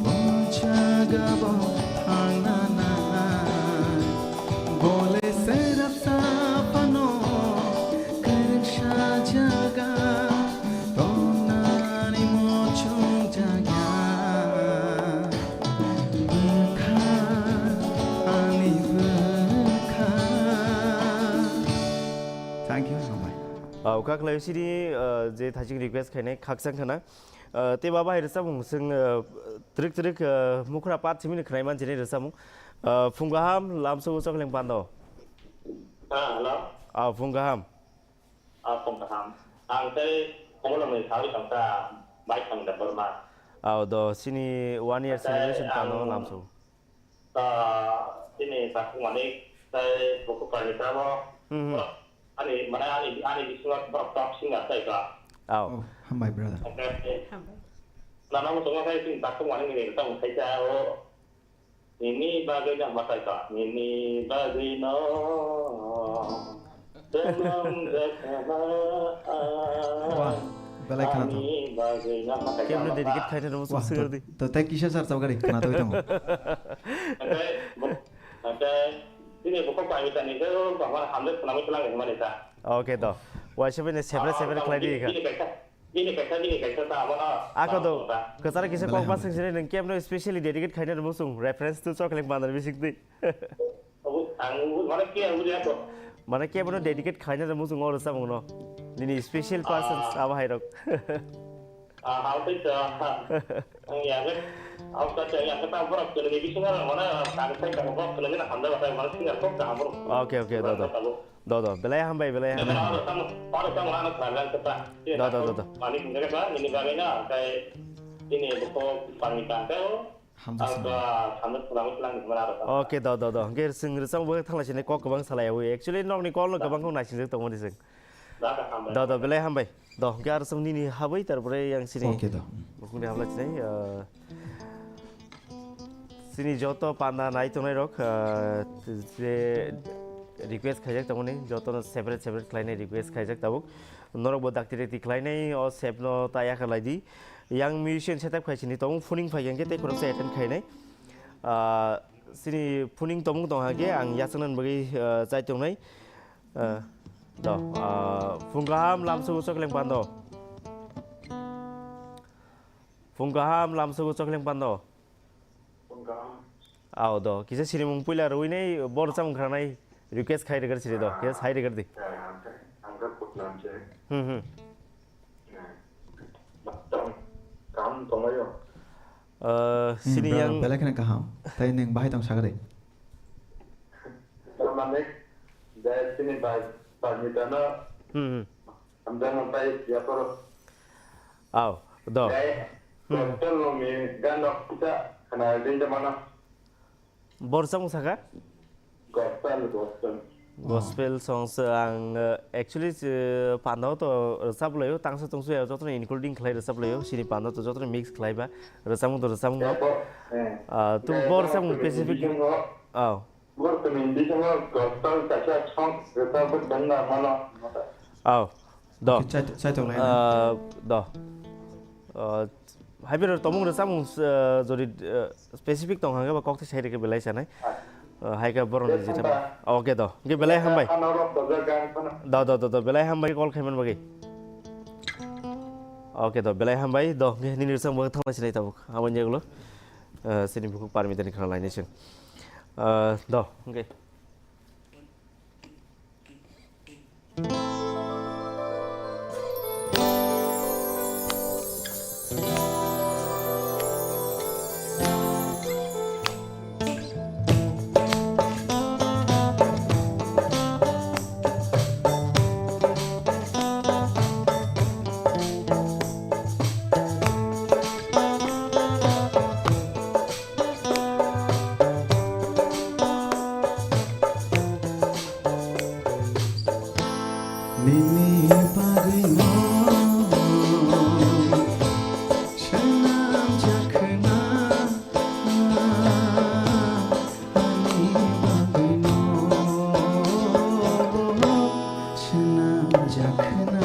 Bo jaga bo thangna nang, bole serap saphano kwrwngsa jaga tongnani muchung jaga. Bwkha, ani bwkha. Thank you, hambai. Ah, wngkha khlai sini, ah, je thaching request khainai khakchang khana. Ah, tei ba bahai rwchapmung chwng, ah, twrwk twrwk, ah, mukhra part simi ni khwnai man chini rwchapmung. Ah, phung kaham, lamso o chokleng pando. Ah, hello. Ah, phung kaham. Ah, phung kaham. Ang tei Komolongni sawi tongkha, bai thang da Burma. Ah, do sini one year Tei celebration pando ang lamso. Ah, chini takhuk manik tei bukhuk kainwi tamo. Hmm, hmm. Ani, mane ani, ani bisingo borok top singer tei ka. Aw. Oh, hambai, brother. Hambai. Nana mo tongo khai chini takhuk manik ni tamo khai cha o. Nini bagwi no hambai ka. Nini bagwi no. Jonom jonom. Wah. Belai khwna tong. Ani bagwi nokha kaisa Kebno nokha. Dedicate khaina rwmwswng Wah, swngwrdi. To, to tei kisa sar chawgari khwna twi tongo. Hwnkhe bo-, hwnkhe chini bukhuk pangitani khe bangma hamjak khwnamwi twlang hinmani ta. Okay to. Waisa bini separate, ah, separate khlai di kha. Bini kaisa, bini kaisa, bini kaisa ta abono. Ako do, ta. Kwcharo kisa kok basing sini nwng kebno specially dedicate khaina rwmwswng reference to Chokleng Bandar bisingtwi. Obo, ang obo, mane ke ang buji ako. Mane kebno dedicate khaina rwmwswng o rwchapmungno. Nini special persons abo hairok. Ah, hao tei cha. Ang yabe, ang ta cha yabe ta borok kene ni bisingo mane kari sai ta borok kene ni hamda batai mane singer kok ta borok. Okay, okay, do, do. Do, do. Belai hambai, belai hambai. Aro tamo, aro tamo ano khalang ta. Do, do, do, do. Mani kungre ba, nini bagwi na, kai, ini buko pangita ta. Hamjak sini. Okay, do, do, do. Hwnkhe chwng rwchapmung bo thangla sini kok kwbang salai yawi. Actually, nokni call no kwbang kok naising tongo ni chwng. Do, do, belai hambai. Do, hwnkhe aro chwng nini habwi, tarpore yang sini. Okay, do. Bukhungni habla sini, ah, sini joto panda nai tongnai rok, ah, je request khaijak tongmani, joto no separate, separate khlainai request khaijak tabuk. Norok bo dakti dakti khlainai o sep no ta yakha lai di. Yang musician setup khai sini tongo, phoning phai khe tei khoroksa attend khainai. Ah, sini phoning tongmung tong hakhe ang yachaknani bagwi, ah, chai tongnai. Ah, do, ah, phung kaham lamsogo Chokleng Pando. Phung kaham lamsogo Chokleng Pando. Phung kaham. Ao do, kisa sinimung puila rwinai, bor chamung khranai request khai rwgar siri do, kisa sai rwgar di. Ang khe, ang khe Putnam se. Hmm, hmm. Kam tonglaio. Eh, hmm, sini bela-, yang belai kheno kaham. Tai neng bahai tong sagari. Tamani, dai sini bai, bai mitano. Hmm, hmm. Amda nang tai ya poro. Ao, do. Dai, hmm, gospel ni gan rok kita kana din mana. Bor samung saka? Gospel, gospel. Gospel songs, ang, eh, actually, eh, pandao to rwchap laio, tangsa tungsu ya jotono including khlai rwchap laio, sini pandao to jotono mix khlai ba, rwchapmung to rwchapmung no. Eh, bo-, eh. Ah, tu eh, bor samung specific. Bisingo, oh. Bor samung bisingo gospel kaisa song rwchap benda mano. Oh. Do. Okay, chai-, chai tonglai na. Ah, do. Ah, hai bero tomung rwchapmung, ah, jodi, ah, specific tong hangke ba kokte sai rwkhe belai sanai. Ah, hai khe borokni jeta. Okay do. Hwnkhe belai hambai. Do, do, do, do. Belai hambai call khaiman bagwi. Okay do. Belai hambai. Do. Hwnkhe nini rwchapmung thangna sinai tabuk. Aboni ulo, ah, sini bukhuk Parmitani khna lainai chwng. Ah, do. Hwnkhe. Nini bagwino swnam jakhna, ani bagwino swnam jakhna.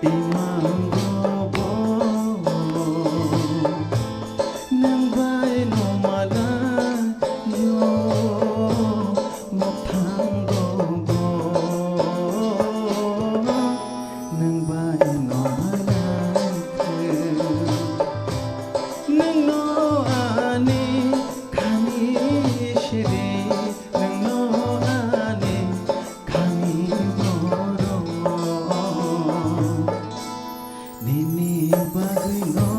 Imango bo nwng bai no malaio, mwthango bo nwng bai no malaikhe. Nwng no ani khani siri, nwng no ani khani borok. Nini bagwino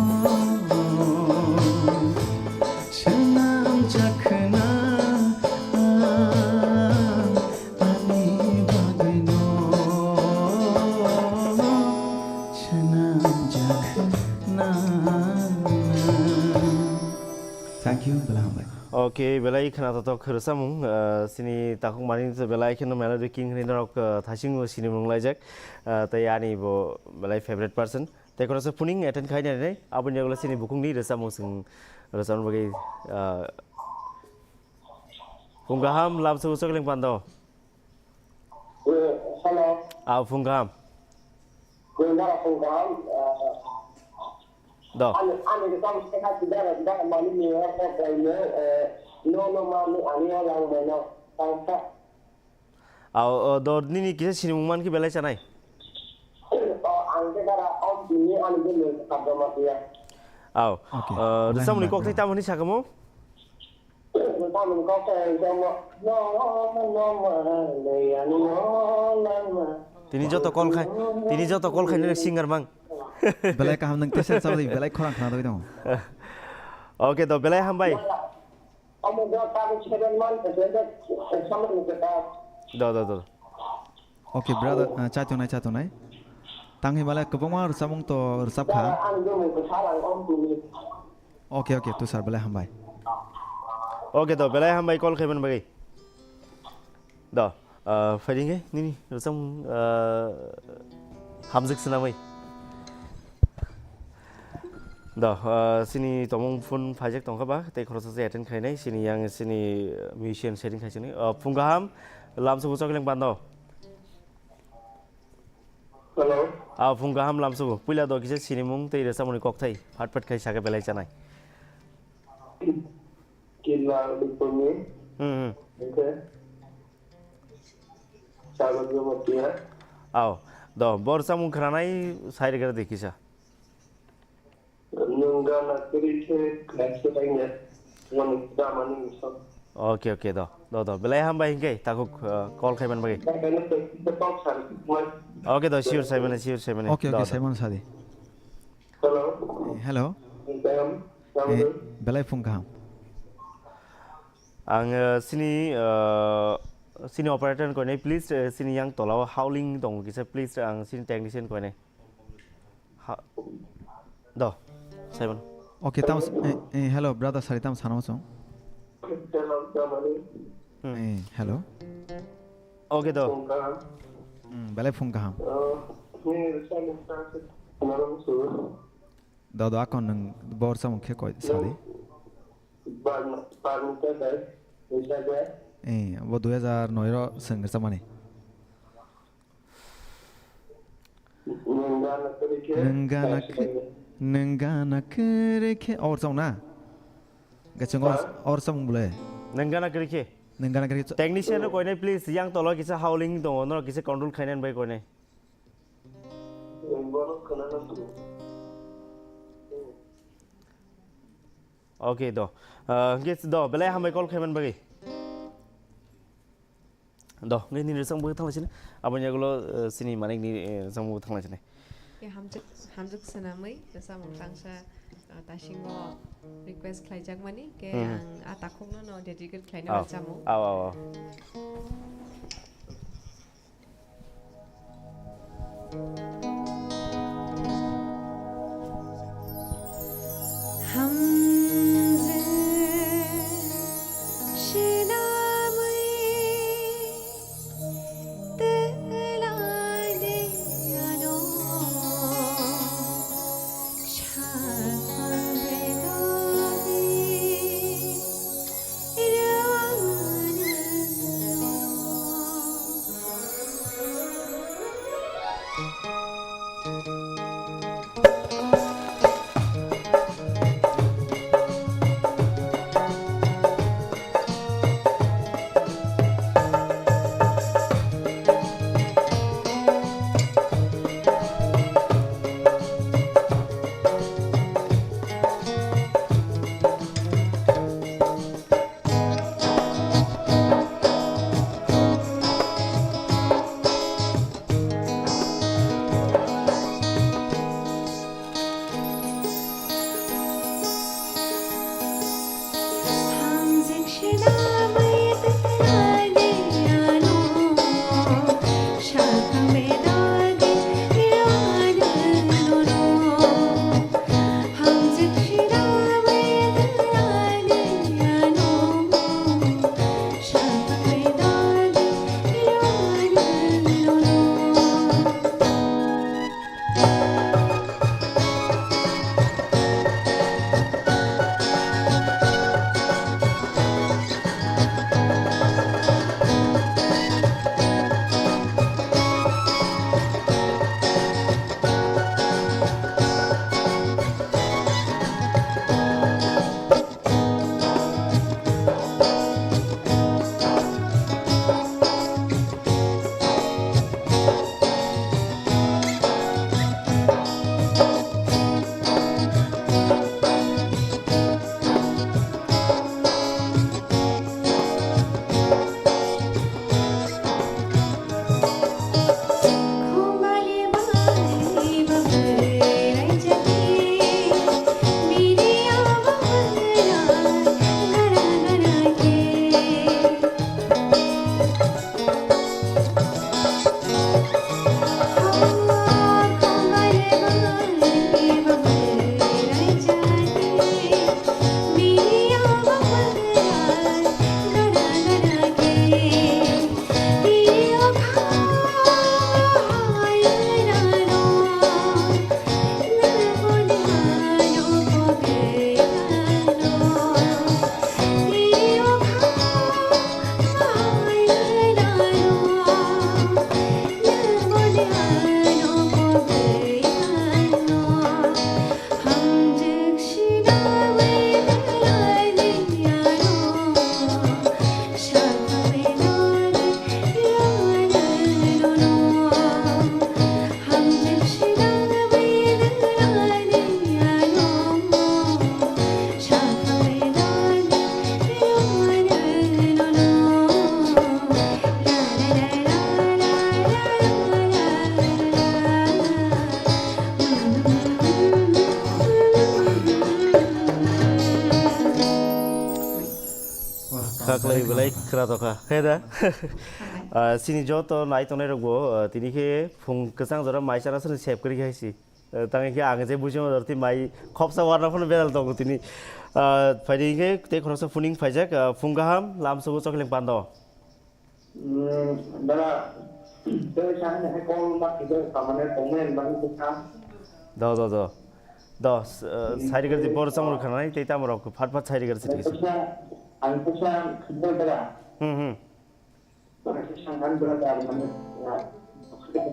swnam jakhna, ani bagwino swnam jakhna. Thank you, belai hambai. Okay, belai khwnathok rwchapmung, ah, sini takhuk mani belai kheno Melody King hwnwi norok, ah, thasing o sinimung laijak. Ah, tei ani bo belai favorite person. Tei khoroksa phuning attend khainai, aboni yagulo sini bukhukni rwchapmung chwng rwchapna bagwi, ah, phung kaham lamsogo Chokleng Pando. Eh, hello. Ah, phung kaham. Kundara phung kaham, eh, Do. Ani, ani rwchapmung khe kha, dara, dara mani ni o ko boino, eh, no, no mani ani o lang boino, tangsa. Aw, o, do, nini kisa sinimung man khe belai chanai? O, ang khe dara, o, bini ani bini sabda ma tiya. Aw. Okay. Eh, rwchapmung ni kok tei tamo hwnwi sakamo? Tini joto call khai, tini joto call khai nini singer mang. Belai kaham nang tesa sabdi, belai khorang khna doi dong. Okay, do belai hambai. Do, do, do. Okay, brother, ah, chatonai, chatonai. Tanghi male kwbangma rwchapmung to rwchap kha. Okay, okay, Tushar, belai hambai. Okay, do, belai hambai call khaiman bagwi. Do, ah, phaidi nge nini rwchapmung, ah, hamjak swnamwi. Do, ah, sini tomung phone phaijak tongkha ba, tei khoroksa se attend khainai, sini yang sini, ah, musician setting khaisini. Ah, phung kaham, lamsogo chokling bando. Hello. Ah, phung kaham lamsogo. Puila do kisa sinimung tei rwchapmungni kokthai. Phat phat khai saka belai chanai. Kila Lupuni. Hmm, hmm. Oke. Sabar Jamatia. Aw, do, bo rwchapmung khranai sai rwgwra de kisa. Nwng gana kwrwi khe khlai se laina, nwng damani wngkha. Okay, okay, do, do, do. Belai hambai hinkhe, takhuk, uh, call khaiman bagwi. Belai khe kok sar, man. Okay, do, sure, saimane, sure, saimane. Okay, do, okay, do. Saimane sadi. Hello. Eh, hello. Dam, dam. Eh, belai phung kaham. Ang, uh, sini, uh, sini operator koinai, please, uh, sini yang tolao howling tongo kisa, please, ang sini technician koinai. Ha. Do. Seven. Okay, tam, eh, eh, hello, brother, sari tam sana chong. Hello, Damani. Hmm. Eh, hello. Okay, do. Phung kaham. Hmm, belai phung kaham. Oh, ni rwchapmung ta se khna rwmsu. Do, do, akon nwng bo rwchapmung khe koi sadi. Bar, bar ni ta dai, ni ta dai. Eh, bo dui hajar noi ro swng rwchapmani. Nwng gana kwrwi khe, nwng gana kwrwi khe, nwng gana kwrwi khe, or chong na? Gachung or, ha? Or chong bole. Nwng gana kwrwi khe? Nwng gana kwrwi khe. Technician rok koinai, please, yang tolo kisa howling tongo, norok kisa control khainani bai koinai. Nwng bono khna nang khe. Okay, do. Ah, hwnkhe do, belai hambai call khaiman bagwi. Do, nge nini rwchapmung bo thangla sini. Aboni yagulo, eh, sini manik ni, eh, rwchapmung bo thangla sini. Ya, hamjak, hamjak swnamwi, rwchapmung tangsa, ah, tasingo request khlaijakmani, ke hmm, ang a takhukno no dedicate khlaina rwchapmung. Aw, aw, aw. Kaklai belai khwna tokha. He da? Ah, chini joto nai tongnai rokbo, ah, tini khe phung kwchang jora mai chana sini sep kwrwi hai si. Ah, tang khe ang je buji ma dorti mai khopsa warna phano bedal tongo tini. Ah, phaidi khe tei khoroksa phuning phaijak, ah, phung kaham, lamsogo Chokleng Pando. Hmm, dara, tei sa hai call ma khide kamane comment bani kha. Do, do, do. Do, s-, ah, side gari bor chang rok khanai, tei tamo rok phat phat side gari sini. Ang kisa khide dara. Hmm, hmm. Ang kisa khide dara mane, ya,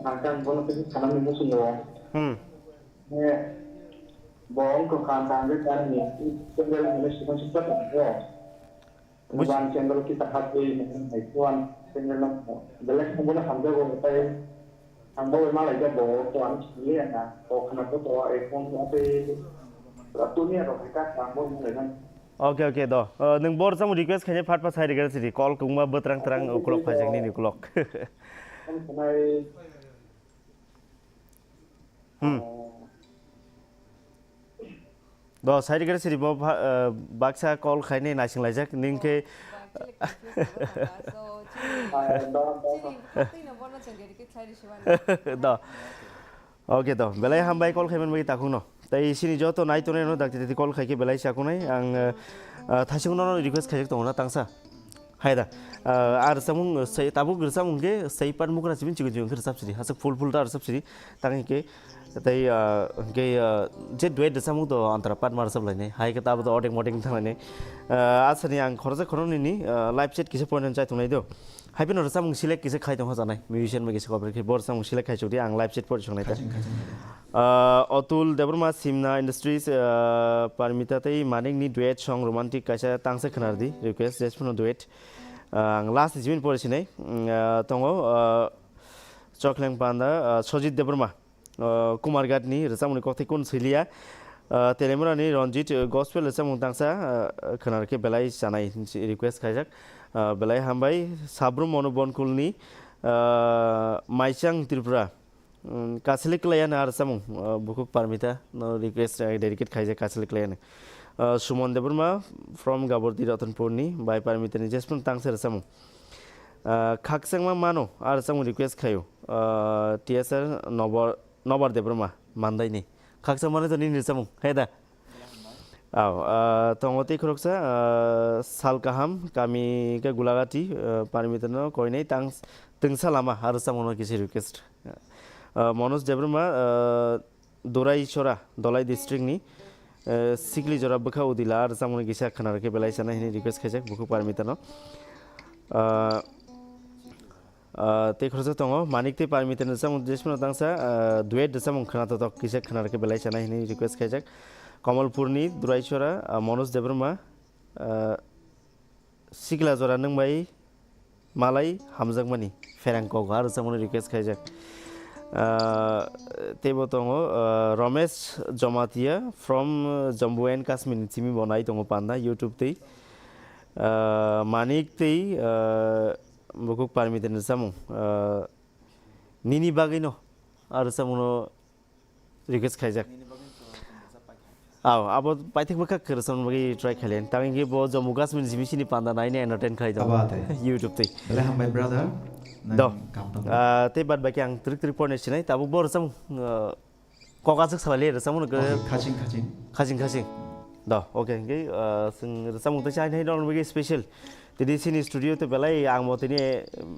ang kan bono kisa khanani musulo. Hmm. Ne, bo ang ko kan kan de kan ni, ko de ni sima sima ko. Buj- Bukan channel kita hati, hai tuan channel no, belai bono hamjago, tai ang bo malai ja bo, to ang sini ya na, to khana to to, eh, phone to ate, pura dunia ro hai ka, ang bo malai na. Okay, okay, do. Uh, nwng bor chamo request khaine phat phat sai request ri, call kungma bwtrang trang uklok phaijak nini uklok. Ang sanai, Hmm. Do, side gari siri bo ba-, eh, baksa call khaini naising laijak, ning khe do. Okay, do. Belai hambai call khaiman bai takhungno. Tai sini joto nai tonai no dakti dakti call khaikhe belai chakunai. Ang, eh, eh, thasing no request khaijak tongo na tangsa. Hai da, ah, ar samung, sai, tabuk rwchapmung khe sai part mukra sibin chikon chikon khe rwchap sidi. Hasuk full full ta rwchap sidi. Tang khe tei, ah, hwnkhe, ah, je duet rwchapmung to antara part ma rwchap lainai. Hai khe tabuk to odek modek thang lainai. Ah, asani ang khoroksa khoroknwi ni, ah, live chat kisa point chai tongnai do. Hai phano rwchapmung select kisa khai tongkha janai. Musician bai kisa cover khe bo rwchapmung select khai chukdi ang live chat point songnai ta. Khaching, khaching. Ah, Atul Debbarma Simna Industries, ah, Parmita tei Manik ni duet song romantic kaisa tangsa khwnardi request jes phano duet. Ah, ang last ni jibin pore sinai, mm, ah, tongo, ah, Chokleng Panda, ah, Sojit Debbarma, ah, Kumarghat ni rwchapmung ni kokthai kun siliya, ah, Telemura ni Ranjit, ah, gospel rwchapmung tangsa, ah, khwnar khe belai chanai request khaijak, ah, belai hambai Sabrum Manu Bonkul ni, ah, Maichang Tripura. Um, Kachalik Klayani ar samung, uh, bukhuk Parmita no request, uh, dedicate khaijak Kachalik Klayani. Uh, Suman Debbarma from Gabordi Ratanpurni bai Parmita ni jesphano tangsa rwchapmung. Uh, khakchangma mano ar samung request khaio. Uh, T S R Nobar, Nobar Debbarma Mandaini. Khakchangma mano to nini rwchapmung, he da? Aw, ah, tongo tei khoroksa, ah, sal kaham, kami khe Gulagati, ah, Parmita no koinai tang, tengsa lama, aro samung no kisi request. Ah, Manoj Debbarma, ah, Dorai Chora, Dolai district ni, ah, Sikli Jora bwkha udila, aro samung no kisa khwna rwkhe belai sana hini request khaijak, bukhuk Parmita no. Ah, Ah, tei khoroksa tongo, Manik tei Parmita ni rwchapmung jesphano tangsa, ah, duet rwchapmung khwna totok kisa khwna rwkhe belai chanai hwnwi request khaijak. Kamalpurni Duraisora, ah, Manoj Debbarma, ah, Sikla jora nwng bai malai hamjakmani pherang kok ha rwchapmungni request khaijak. Ah, teibo tongo, ah, Ramesh Jamatia from, ah, Jammu and Kashmir ni simi bo nai tongo panda YouTube tei. Ah, Manik tei, ah, Bukhuk Parmita ni rwchapmung, ah, nini bagwino a rwchapmungno request khaijak. Aw, abo paithak bwkha kwrwchapna bagwi try khailai. Tamo hwnkhe bo Jammu Kashmir ni simi sini panda naina entertain khlai tongo. Abo ate. YouTube tei. Belai hambai brother. Nang Do. Kam tong. Ah, tei bad baki ang trik trik porne sinai. Tabuk bo rwchapmung, ah, Kok aswk salai le rwchapmung no. Okay, khaching, khaching. Khaching, khaching. Do, okay, hwnkhe, ah, chwng rwchapmung tei chainai rok bagwi special. Tini chini studio tei belai ang bo tini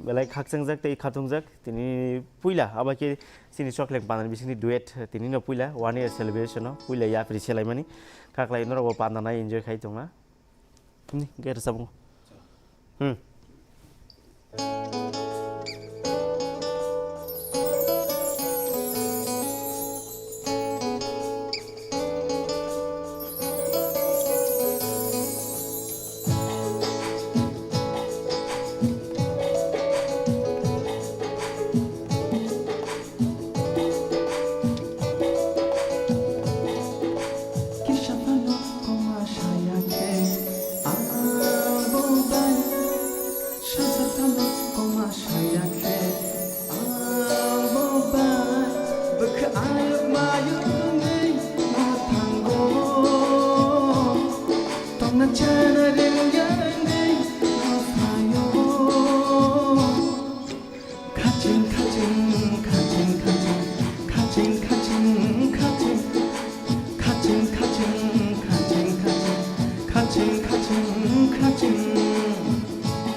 belai khakchangjak tei khatungjak. Tini puila abo khe chini Chokleng Pandani bisingni duet tini no puila one year celebration no puila yapri selaimani. Khaklai norok bo panda nai enjoy khai tongna. Ni, hwnkhe rwchapmung. Hmm.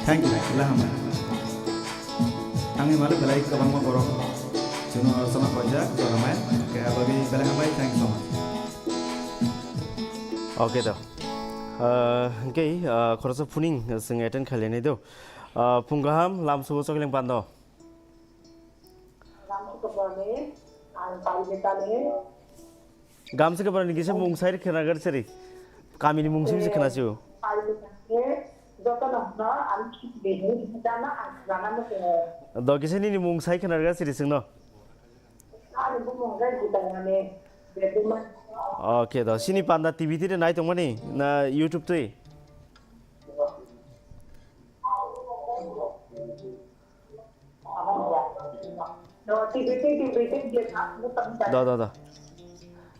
Thank you, belai hambai. Ang ni malik belai kwbangma borok chwngno rwchapna paijak, joramai, khe abagwi belai hambai, thank you so much. Okay, do. Ah, hwnkhe, ah, khoroksa phuning chwng attend khailai nai do. Ah, phung kaham, lamsugo chokleng pando. Gamsa kabarni kisa mung sai khna gar siri. Kamini mung sim se khna sio. Do kisa nini mung sai khna gar siri singno. Okay, do. Sini panda T V twi nai tongmani na YouTube twi? Do, do, do.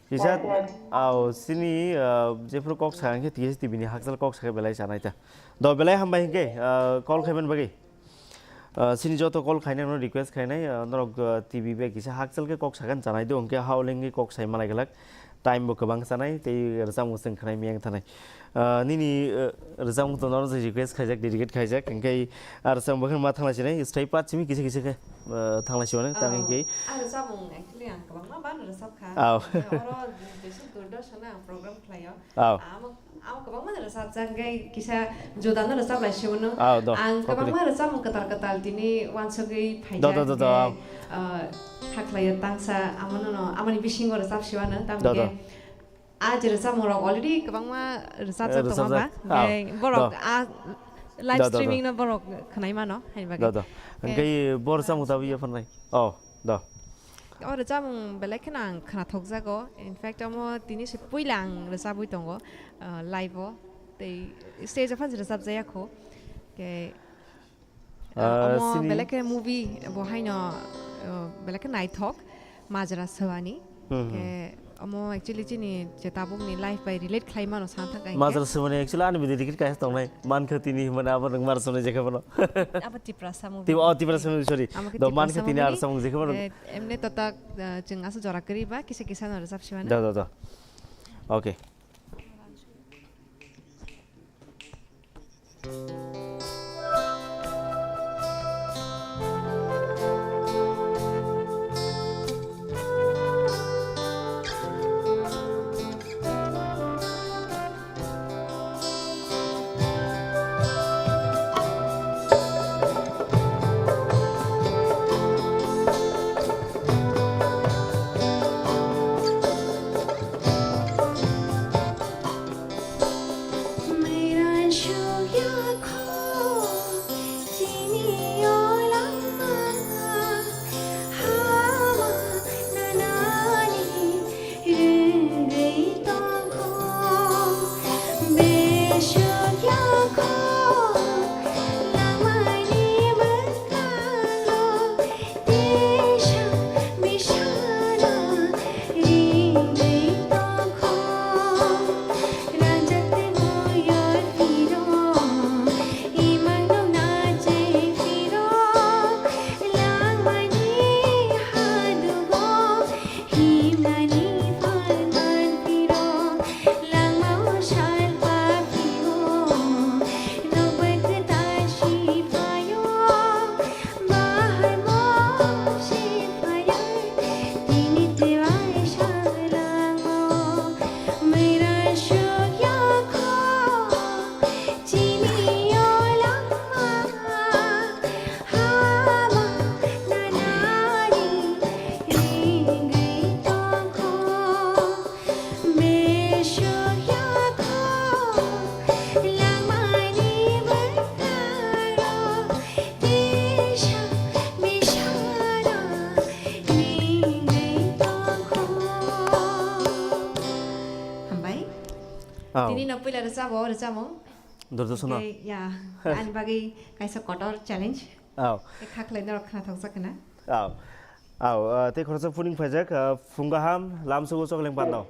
Kisa, au, sini, ah, jephru kok sa, hwnkhe T S T V ni hakchal kok sa khe belai chanai ta. Do, belai hambai hwnkhe, ah, call khaiman bagwi. Ah, sini joto call khainai no request khainai, ah, norok, ah, T V bai kisa hakchal khe kok sagan chanai do, hwnkhe hao lengwi kok sai malai glak. Time bo kwbang chanai, tei rwchapmung chwng khnai miyang thanai. Ah, nini, ah, rwchapmung to norok je request khaijak, dedicate khaijak, hwnkhe, ah, rwchapmung bo khe ma thanglai sinai, stay part simi kisa kisa khe, ah, thanglai siwano, tang hwnkhe. Ang rwchapmung actually ang kwbangma ban rwchap kha. Oro jesu Doordarshan ang program khlaio. Amo, amo kwbangma rwchapjak, hwnkhe kisa judano rwchap lai siwano. Ang kwbangma rwchapmung kwtal kwtal tini uansugwi phaijak, hwnkhe, ah, kha khlaio tangsa, amono no, amoni bisingo rwchap siwano, tamni hwnkhe. A je rwchapmung rok already kwbangma rwchapjak tongo ba? Hwnkhe borok a live streaming no borok khwnai mano, haini bagwi. Hwnkhe bo rwchapmung tabwi yapharnai. Oh, do. O rwchapmung belai kheno ang khnathokjago. In fact, omo tini se puila ang rwchabwi tongo, ah, live o. Tei stage o phan se rwchapjaya kho. Hwnkhe Ah, omo belai khe movie bo haino, ah, belai khe naithok, Majra Swani. Khe omo actually chini je tabukni life bai relate khlai mano sana thang khe. Majra Swani actually ani bidi dikit kaisa tongnai. Mankha tini hwnmani abo nwng Majra Swani jekhe bono. Abo Tiprasa movie. Tip-, oh, Tiprasa movie, sorry. Amo khe do Tiprasa mankha tini movie. Ar samung jekhe bono. Eh, emne to tak, ah, chwng asa jora kwrwi ba kisa kisa no rwchap siwano. Do, do, do. Okay. Hambai. Tini no puila rwchabo, rwchamung. Durdasona. Hwnkhe, ya, ani bagwi kaisa kotor challenge. Aw. Khe kha khlai norok khna thokjak khna. Aw. Aw, ah, tei khoroksa phuning phaijak, ah, phung kaham, lamsugo chokleng pando.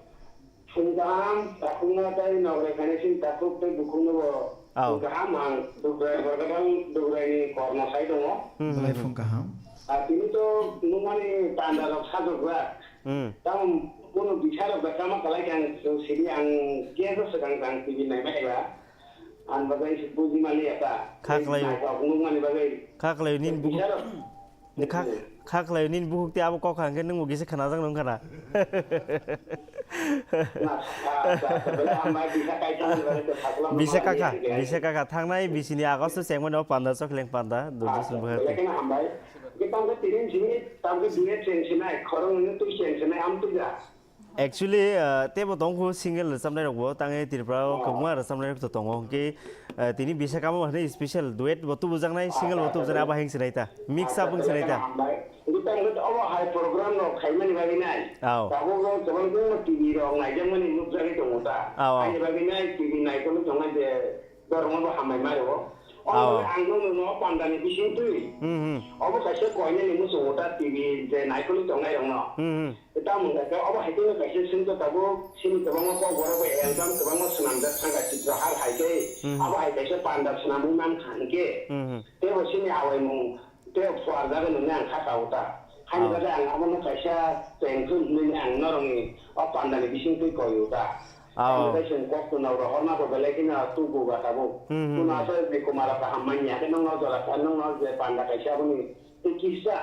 Phung kaham, takhukno tei nograi khainai sin takhuk tei bukhukno bo phung kaham ang Dugrai Borgadal Dugraini kormo sai tongo. Hmm, hmm, belai hmm. Phung kaham. Ah, tini to nukmani panda rok sajokjak. Hmm. Tamo bono bisa rok da kama kalai khe ang sini ang keso swkang ang T V naimani ba. Ang bagwi se buji maliya ta. Kha khlaio. Naithok nukmani bagwi. Kha khlaio nini bukhuk. Bisalo. Ni kha, kha khlaio nini bukhuk tei abo kok hangkhe nwngbo kisa khanajak nung khana. Na, sa, sa, sa, bele hambai, bisa kaisa ni bagwi to saklam Bisa hambai kakha, ya, ya. Bisa kakha. Thangnai bisini August o chengmani o panda, Chokhilang panda, Durjoson Acha, Bhakti. Bele kena hambai. Ke tangke tini sini, tangke duet cheng sinai, khorang ini tu cheng sinai, am tu ja. Actually, uh, tebo tongkhu single rwchapnai rokbo, tangwi Tripura o kwbangma rwchapnai rok to tongo. Hwnkhe, uh, tini bisa kamo hwnwi special duet bo tubujaknai, single bo tubujaknai, abo heng sinai ta. Mix up wng sinai ta. Hwnkhe tangwi obo hai program rok khaimani bagwi nai. Aw. Tabuk rok kwbang kwbangma T V rok naijakmani nukjagwi tongo ta. Aw, aw. Haini bagwi nai T V naikolwi tongnai je Borokno bo hambai ma rwo. Aw. Omo ang nokno no pandani bising twi. Hmm, hmm. Obo kaisa koinani muchungo ta T V je naikolwi tongnai rokno. Hmm, hmm. Tamo hwnkha khe obo hai kheno kaisa sengkha tabuk chini kwbangma kokborok bai album kwbangma swnamjak thangkha Chitra Har hai khe. Hmm, hmm. Abo hai kaisa panda swnamwi mankha hinkhe. Hmm, hmm. Teibo chini awaimung Tei phuarjagwi nwnwi ang kha kao ta. Haini bagwi ang abono kaisa chengkhu hwnwi ang norokni o pandani bisingtwi koi-o ta. Aw. Tamo tei chwng kok twnao rohorna bo belai kheno tubu ba tabuk. Hmm, hmm, hmm. Tuna aswk ni kumaro kaham manya khe nokno jora kha nokno je panda kaisa aboni tei kisa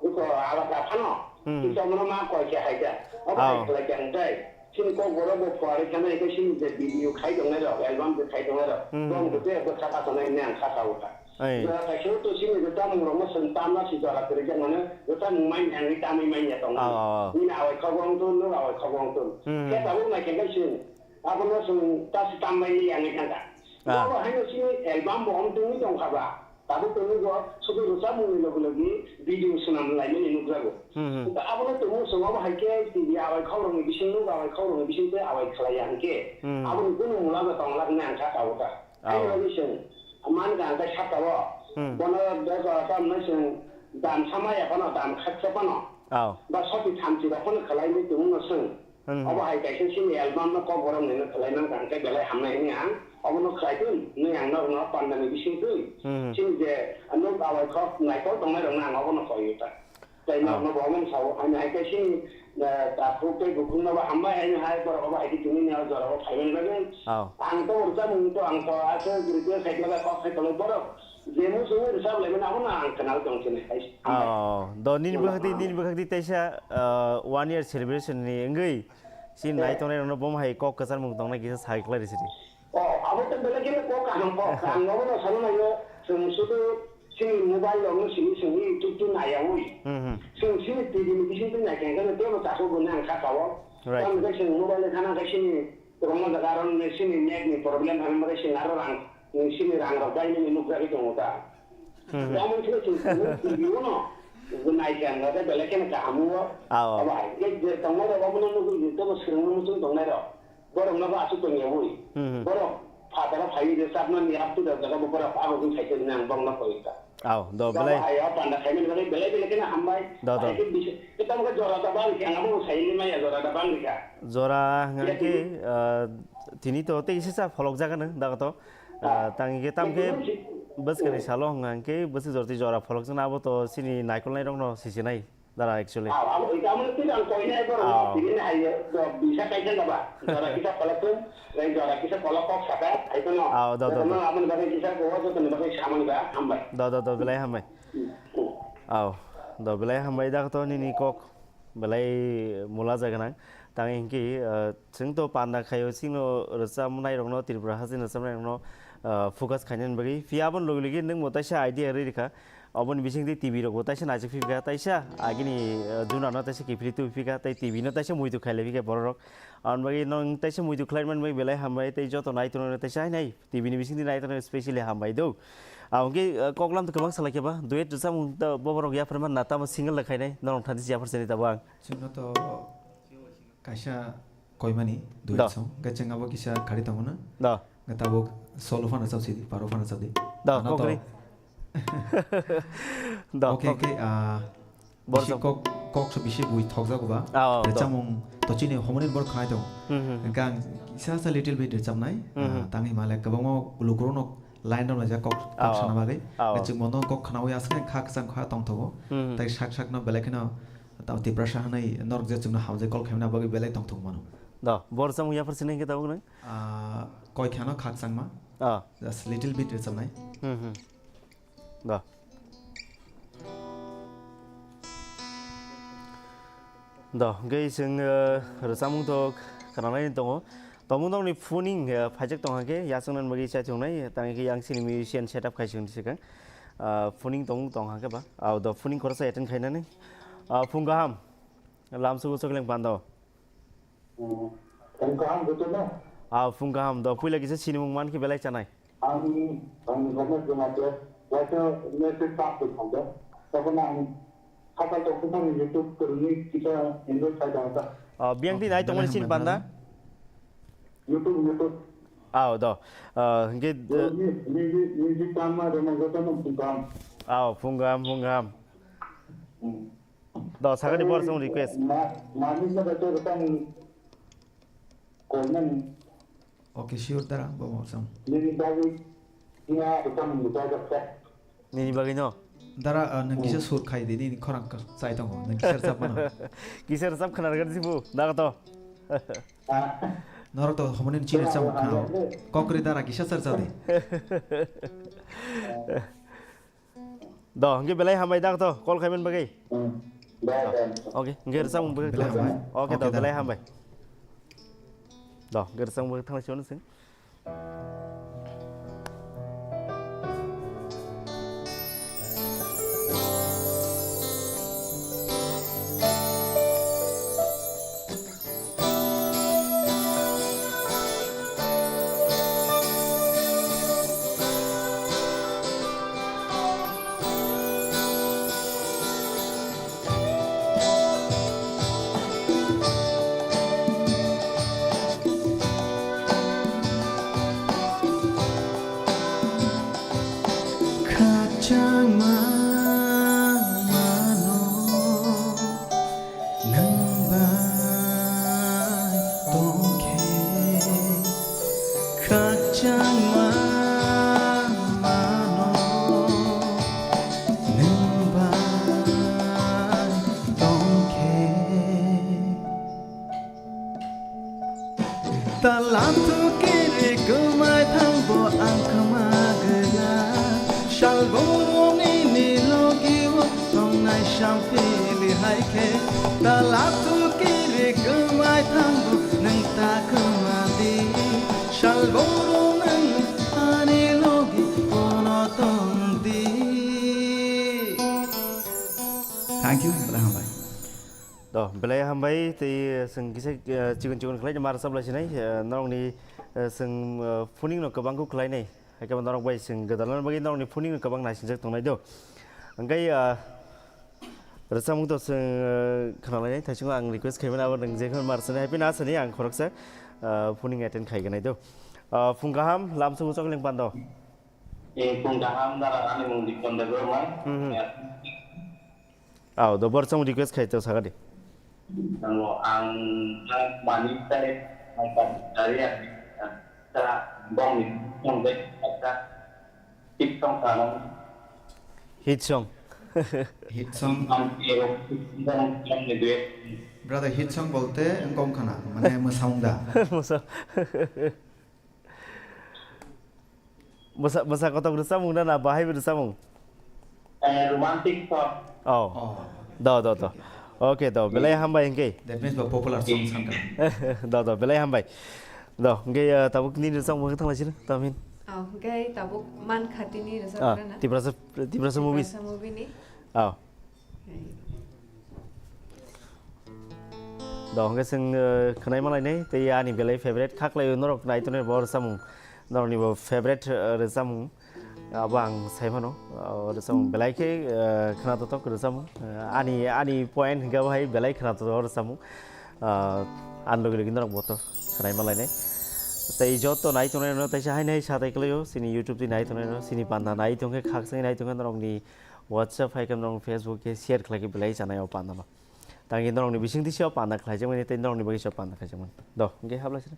buko alaka phano. Hmm. Kisa mono ma koi khe hai ta. Obo hai khlai khe ang tei. Chini kokborok bo phuarwi thangna hwnkhe chini je video khai tongnai rok, album je khai tongnai rok, hmm, bong bo je bwkha katongnai hwnwi ang kha kao ta. Ai. Jora kaisa o to chini je tamung rokno chwng tamna si jora kwrwi jak mano, je tamung manya hwnwi tamwi manya tongo. Aw, aw, aw. Nini awai kha bo wng tong, nwng awai kha bo wng tong. Hmm. Khe tabuk nai khe chwng abono chwng ta si tam bai ya wngwi thang kha. Ah. Bo haino chini album bo om tongwi tong kha ba. Tabuk tongwi bo sudu rwchapmungni logi logi video swnam laimani nukjago. Hmm, hmm. Abono tongmung chwng obo hai khe T V awai khoroknwi bising nuk awai khoroknwi bising tei awai khlai ya hwnkhe, hmm, aboni kunu mula bo tong lak nai ang kha tabuk ta. Aw. Ani bagwi chwng man kha hwnkhe saka o, hmm, bono bego tamo chwng dam sama ya phano dam khaksa phano. Aw. Ba soti thamchi rok phano khlai ni tongmung no chwng. Hmm. Obo hai kaisa chini album no kokborok nino khlai mankha hwnkhe belai hamnai hwnwi ang obono khlai tong hwnwi ang norokno pandani bisingtwi. Hmm. Chini je nuk awai khok naikol tongnai rokno ang obono koi ta. Tei, ah, norokno bo obono sao, ani hai khe chini, eh, takhuk tei bukhuk no bo hambai, ani hai borok obo hai khe tini ni o jora o phaimani bagwi. Ah. Ang to rwchapmung to ang to aswk request khai khlai kok khai khlai borok. Je muchungwi rwchap laimani abono ang khwnal tong sini hai. Oh, do nini bwkhak di, nini bwkhak di teisa, uh, one year celebration ni wngwi si nai tongnai rokno bomo hai kok kwcharmung tongnai kisa sai khlai rw sidi. Oh, abo to belai khe kok kaham kok. Ang obono sano naio, chwng sudu chini mobile rokno simi simi YouTube tu naiyawi. Hmm, hmm. Chwng chini T V ni bising tu nai khe tebo takhuk bo nang kha kao. Right. Tamo khe chwng mobile khana khe chini Kwbangma jaga aro nini sini net ni problem thangwi bagwi sini aro rang, nini sini rang rok bai nini nukjagwi tongo ta. Hmm. Tamoni sini chwng tini T V o no nai khe ang khe belai kheno kaham o. Ah, oh. Abo hai khe je tongnai rok abono nugwi je tebo swrwngno muchung tongnai rok. Borok no bo aswk tongyawi. Hmm. Borok phataro phaiwi je chapmani yaptu da jaga bo borok abo wng khai khe nang bokno koi ta. Aw, do belai. Hai, o panda khaimani bagwi belai belai kheno hambai. Do, do. Hai khe bisa, khe tamo khe jora ta bang khe, ang abo sai ni maya jora ta bang kha. Jora hwnkha khe, ah, tini to tei kisa sa pholok jaga nang, daga to. Ah, ah, tangi khe tam khe bwskani salo hwnkha khe bwswk jora tei jora pholok jana abo to chini naikolnai rokno sisinai dara actually. Ah, abo, abo tini ang koinai borok no tini hai, do bisa kaisa gaba. Jora kisa pholok tong, jora kisa pholok kok saka, hai to no. Ah, do, do, do. Jotono aboni bagwi kisa ko, jotoni bagwi samani ba, hambai. Do, do, do, belai hambai. Aw, do belai hambai da to nini kok belai mula jaga nang. Tang hinki, ah, chwng to panda khaio chwngno rwchapnai rokno Tripura hasteni rwchapnai rokno, ah, focus khainani bagwi. Phiya aboni logi logi nwng bo taisa idea rwi rikha. Oboni bisingtwi T V rok bo taisa naisik phikha, taisa agini, ah, juna no taisa kiphilwi tubui phikha, tei T V no taisa muitu khailai phikha borok rok. Aboni bagwi nwng taisa muitu khlaimani bagwi belai hambai tei joto nai tongnai taisa hai nai. T V ni bisingtwi nai tongo, specially hambai do. Abo hwnkhe, uh, koklam to kwbang salai khe ba, duet rwchapmung to boborok yapharma na tamo single da khainai, norok thani yaphar sini tabo ang. Chwngno to kaisa koimani duet song, hwnkhe chwng abo kisa khari tongo na. Do. Hwnkhe tabuk solo phano chap sidi, paro phano chap di. Do, ano to kokri. Do, okay, kok- okay, ah, Bisi kok, kok so bisi bui thokjago ba. Ah, oh, do. Chamung to chini homoni bor khnai tongo. Hmm, hmm, hmm. Hwnkhe ang kisa sa little bit rwchapnai, hmm, ah, hmm, tangwi male kwbangma lukurokno line rok laijak kok, kok, ah, sana bagwi. Ah, oh. Chwng bono kok khnaui aswk kha kwchang kha tongthogo. Hmm, hmm. Tai sak sak no belai kheno tamo Tiprasa hwnwi norok je chwngno hamjak call khaimani bagwi belai tongthok mano. Do, bor chamung yaphar sini hwnkhe tabuk nang? Ah, koi kheno khakchangma. Ah. Just little bit rwchapnai. Hmm, hmm. Da. Da, hwnkhe chwng, eh, rwchapmung to khwnalaini tongo. Tongmung tongni phuning, eh, phaijak tongkha khe, yachwknani bagwi chai tongnai, tangwi khe yang chini musician setup khai chwng swkang. Ah, phuning tongmung tongkha khe ba. Ah, da, phuning khoroksa attend khainani. Ah, phung kaham. Lamsugo Chokleng Pando. Hmm. Phung kaham jotono? Ah, phung kaham. Da, puila kisa sinimung mankhe belai chanai. Ang, ang gomna gomate, waisa message pass ko thangda. Tabo na ang khatal tong thani YouTube kwrwngwi kisa enjoy khai dang ta. Ah, biyang twi nai tongmani sin panda? YouTube, YouTube. Aw, do. Ah, hingke, eh, music, music, music tangma rwma jotono phung kaham. Aw, phung kaham, phung kaham. Hmm. Do, sakani bor song request. Ma, mani sa bacha rwtang kolnani. Okay, sure, dara, bo mo sam. Nini bagwi, ina rwtang ni bacha khe. Nini bagwi no? Dara, ah, nang kisa sur khai di, nini khorang ka chai tongo, nang kisa rwchap mano. Kisa rwchap khna rwgani sibu, daga to. Ah. Norok to homoni chini rwchap khna. Kokri dara kisa sar chadi. Do, hingke belai hambai dak to, call khaiman bagwi. Hmm. Belai hambai. Okay, hingke rwchapmung bagwi belai thang. Hambai. Okay, do, okay, da. Belai hambai. Do, hingke rwchapmung bagwi thang sini sing. Khakchangma mano. Nwng bai tongkhe khakchangma mano, nwng bai tongkhe. Talathok kiri kwmai thangbo ang kwma gwnang. Salboni ni logi o tongnai sampili hai khe. Talathok kiri kwmai thangbo nwng ta kwma di. Salboro nwng ani logi ono tong di. Thank you, hambai. Do, belai hambai, tei, eh, chwng kisa, eh, chikon chikon khlai ma rwchap lai sinai, eh, norokni, eh, chwng, eh, phuning no kwbang kuk khlai nai, hai khe norok bai chwng gwdalna bagwi norokni phuning no kwbang naisingjak tongnai do. Hwnkhe, eh, rwchapmung to chwng, eh, khna lai nai, thaichungo ang request khai mano, abo nwng je khon ma rwchap nai, hai phano asani ang khoroksa, eh, phuning attend khai gwnai do. Eh, phung kaham, lamsugo Chokleng Pando. Eh, phung kaham, dara ani mung Dikon Debbarma. Hmm, hmm. Eh, Aw, do bor chong request khai to sakadi. Nango ang thang mani tai, ang ta dari ya. Ta bong ni song de, ta hit song sa nang. Hit song. Hit song. Am ero bong bong ni duet. Brother, hit song bolte ngkong khana, mane mwsang da. Mwsang. Bwsa, bwsa kotok rwchapmung na, na bahai bo rwchapmung? Eh, romantic song. Oh. Oh. Do, do, do. Okay, do. Belai hambai hwnkhe. That means ba popular song sangka. Do, do, belai hambai. Do, hwnkhe, eh, tabuk nini rwchapmung khe thanglaisino, Tamin. Oh, hwnkhe tabuk man khatini rwchap. Ah, rana. Tiprasa, Tiprasa movies. Tiprasa movie ni. Oh. Do, hwnkhe chwng, eh, khwnai malainai, tei ani belai favorite khaklai norok nai tongnai bo rwchapmung, norokni bo favorite, eh, rwchapmung, abo ang sai phano, oh, rwchapmung belai khe, eh, khwnatotok rwchapmung, eh, ani, ani point hwnkhe bo hai belai khwnatotok rwchapmung, ah, ani logi logi norok bo to khwnai malainai. Tei joto nai tongnai rokno teisa haino hai satai kwlaio, chini YouTube twi nai tongnai rok, chini panda nai tongkhe khakchangwi nai tongkhe norokni WhatsApp hai khe norok Facebook khe share khlai khe belai chanai o panda no. Tangwi norokni bisingtwi se o panda khlaijakmani tei norokni bagwi se o panda khlaijakmani. Do, hwnkhe habla sini.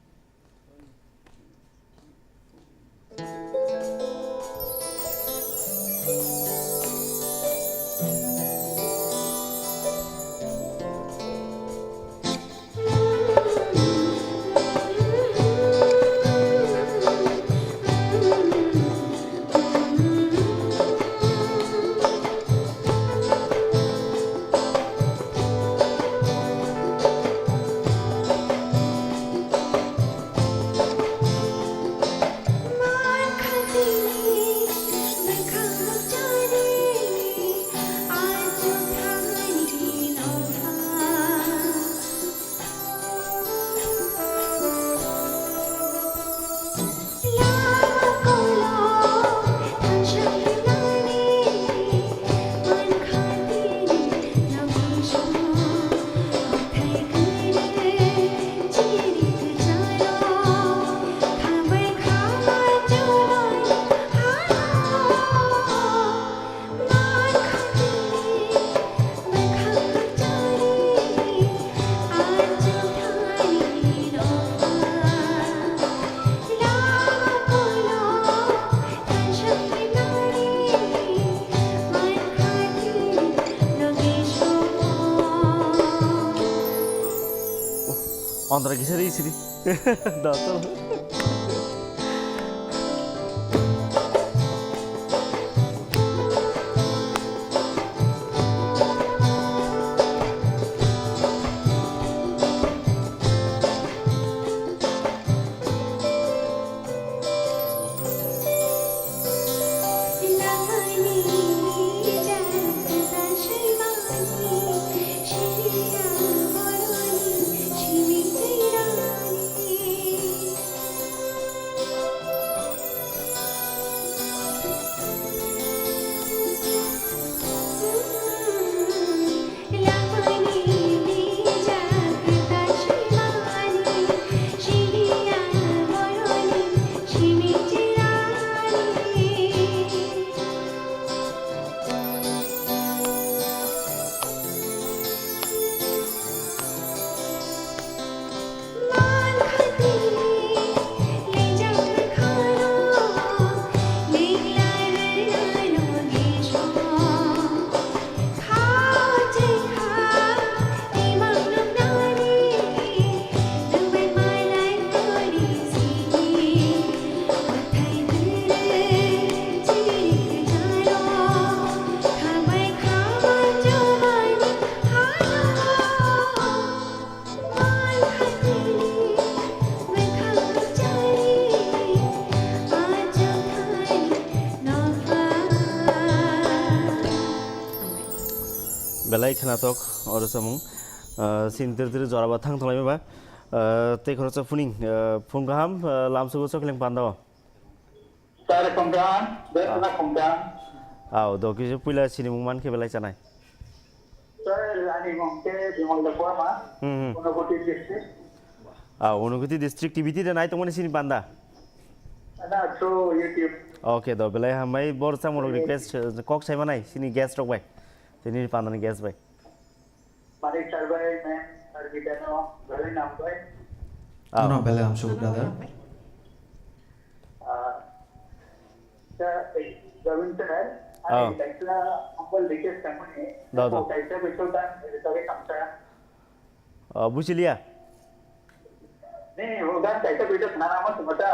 Andra kisa ri siri. Doctor. Belai khwnathok oro samung. Ah, sini tiri tiri jora ba thang thanglai ba. Ah, tei khoroksa phuning, ah, phung kaham, ah, lamsugo Chokleng Panda o. Sir, khumkang, Betla khumkang. Au, do kisa puila sinimung man khe belai chanai. Sir, ani mung khe Bimal Debbarma, Hmm, hmm. Unakoti district. Au, Unakoti district T V T de nai tongmani sini panda. Ana through YouTube. Okay, do belai hambai bor samung request, eh, kok sai manai sini guest rok bai. Tini panda ni guest bai. Manik sir bai, ma'am, sir kita no, belai nam bai. Ah. No, no, belai nam sugo, brother. Ah, sir, eh, Javin sir, Oh. Ani kaisa humble request kangmani. Da, da. Ko kaisa betul dan, eh, sabi kamsa. Oh, bujilia? Ni, o gan kaisa video khna rama sumata.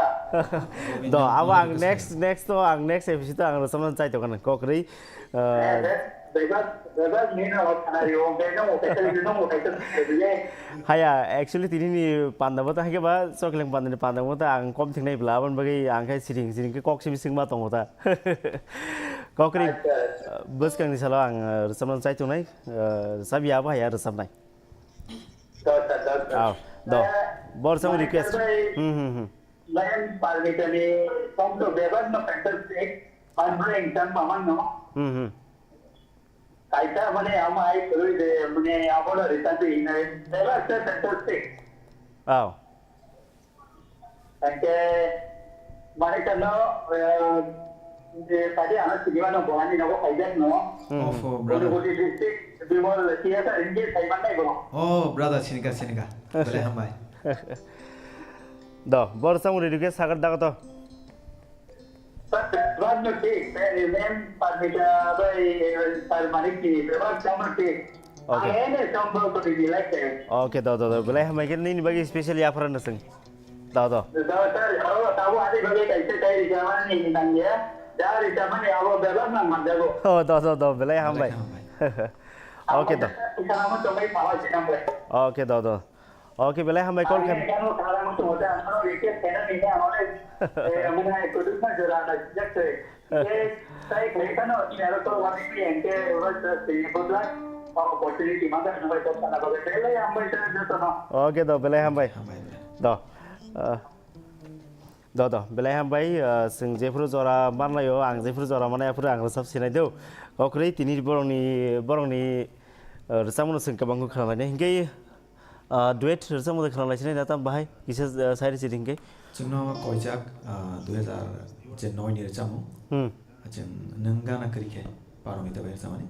Do, abo ang next, next to, ang next episode ang rwchapna chai tongkha nang kok rwi. Eh, bebak, bebak ni no khna ri o, be no kaisa video no kaisa video. Haya, actually tini ni panda bo ta hai ba, Chokleng panda ni panda bo ta ang kom thingnai bla, aboni bagwi ang khai siring siring khe kok simi singma tongo ta. Kok rwi, Acha, acha. Bwskang ni salo ang, eh, rwchapna chai tongnai, eh, rwchap ya bo haya rwchapnai. Dot, dot, dot, dot. Aw, do. Eh, bor samung mane request. Sabai Hmm, hmm, hmm. Layan Parmita ni song to bebak no fantastic. Manbra engkang mamang no. Hmm, hmm. Kaisa mane ama ai kurui de, mane abo no rita de inai. Bebak se fantastic. Aw. Hingke, mane kano, eh, je tadi ano sinima no bo ani nogo kaijak no. Hmm. Ofo, brother. Unakoti district, Bimal, C S R, N G S, Saiman nai bo. Oh, brother, sinika, sinika. Belai hambai. Do, bor samung request sagar dago to. Sir, bebak no thik, sir, ma'am, Parmita bai, eh, sir, Manik ni, bebak samung thik. Okay. Ang ene samung ko di like, sir. Okay, do, do, do. Belai hambai khe nini bagwi special yaphar no sing. Do, do. Do, sir, abo, abo ani bagwi kaisa chai rijamani nangya. Ja rijamani abo bebak nang manjago. Oh, do, do, do. Belai hambai. Belai hambai. Okay, do. Abo isa namo chomai pawa jinam bai. Okay, do, do. Okay, belai hambai call khe. Ang kano kala mo to hoda, ano request kena ni na, ano, eh, mane kudu na jora na, just, eh, sai khe kano, ni aro to wani ni ente, was just, eh, good luck, opportunity, mangga, ano, to sana bagai, belai hambai, sir, joto no. Okay, do, belai hambai. Hambai, belai. Do. Ah. Do, do, belai hambai, ah, chwng jephuru jora manlaio, ang jephuru jora mane aphuru ang rwchap sinai do. Kokrwi tini borokni, borokni, ah, rwchapmano chwng kwbangkhe khwnalainai. Hinkhe, ah, duet rwchapmano khwnalai sinai na tam bahai, kisa, ah, sai rwchidi hinkhe. Chwngno koijak, ah, dui hazar je noi ni rwchapmung. Hmm. Chwng nwng gana kwrwi khe Paromita bai rwchapmani.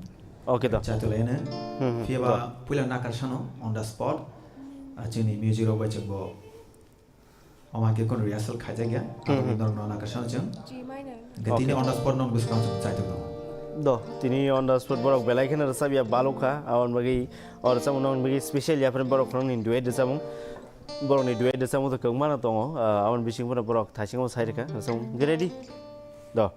Okay, do. Chaitolaino. Hmm, hmm. Phiya ba puila nakar sano on the spot. Ah, chwngni music rok bai chwngbo Omo hai khe kono rehearsal khaijak ya. Hmm, hmm. Norok no nakar sano chwng. G minor. Hingke tini Okay. On the spot no bwskango chwng chaitok tongo. Do, tini on the spot borok belai kheno rwchap ya balok kha. Aboni bagwi o rwchapmung no bagwi special ya phano borok khoroknwi duet rwchapmung. Borokni duet rwchapmung to kwbangma no tongo, ah, aboni bising phano borok thaisingo sai rwkha, rwchapmung. Hwnkhe ready? Do.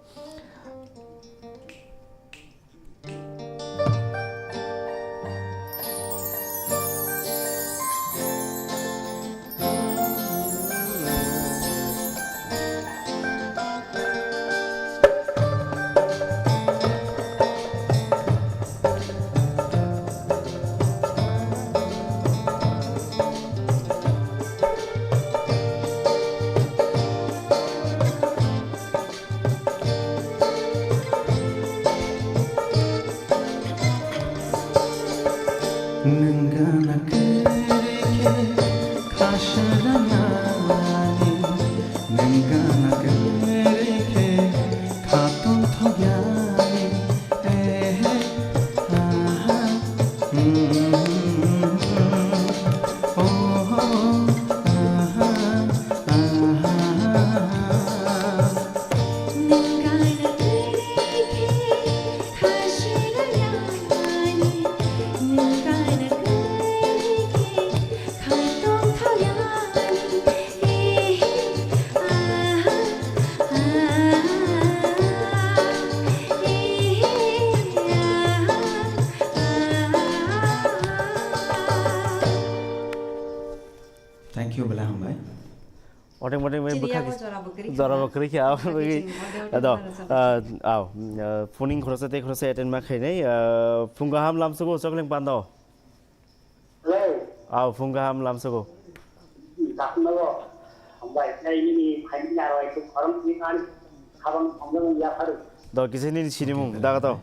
Nwng gana kwrwi khe khaswrangani, nwng gana kwrwi khe kha tongthokya. Thank you, belai hambai. Otek motek bai bwkha jora bo kwrwi kha. Jora bo kwrwi kha, abo bagwi. Ado, ah, aw, ah, phoning khoroksa tei khoroksa attend ma khainai, ah, phung kaham lamsogo Chokleng Pando. Hello. Aw, phung kaham lamsogo. Dakno. Hambai, nai nini phaini naro ai tu khorang ni kan khabang khongjang ya pharu. Do kisa nini sinimung, daga to.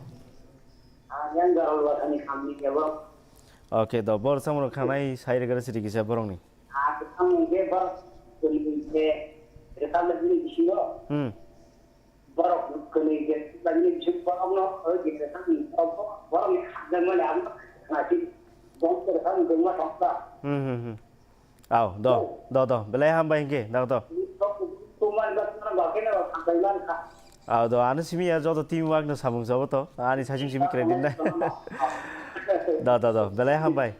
Ah, yang garol wa thani khamni kebo. Okay, do bor samro khanai sai rega siri kisa borongni. Ah, khamni kebo, khamni kebo, rekam ni bisingo. Hmm. Borok kwnwi je, borokno, o je, borokni hakjakmani ang naisik, bom kwrwkha wngma thangkha. Hmm, hmm, hmm. Aw, do, do, do, belai hambai hwnkhe, do, do. Aw, do, ano simi ya, joto team work no samung sabo to, ani sasing simi credit na. Do, do, do, belai hambai.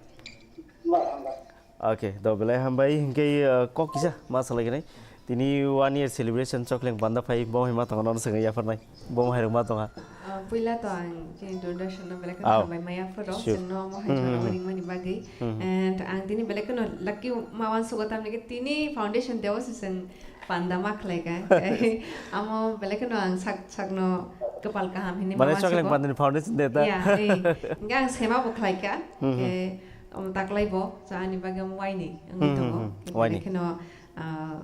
Okay, do belai hambai hwnkhe, uh, kok kisa ma salai gwnai. Tini one year celebration Chokleng Pando phai, bo hai ma tongo, nono swngwi yapharnai. Bo hai rok ma tonga. Uh, puila to ang chini Doordarshan no belai khe hambai maya phoro, sure, chwngno omo hai jora ringmani bagwi. And ang tini belai kheno lucky ma wansugo, tamni khe tini foundation day o se chwng panda ma khlai kha. Amo belai kheno ang sak, sakno kwpal kaham hinwi ma wansugo. Mane Chokleng Pando ni foundation day ta? Yeah, eh. Hwnkhe ang sema bo khlai kha. Omo taklai bo, cha ani bagwi omo waini wngwi tongo. Waini. Belai kheno, ah,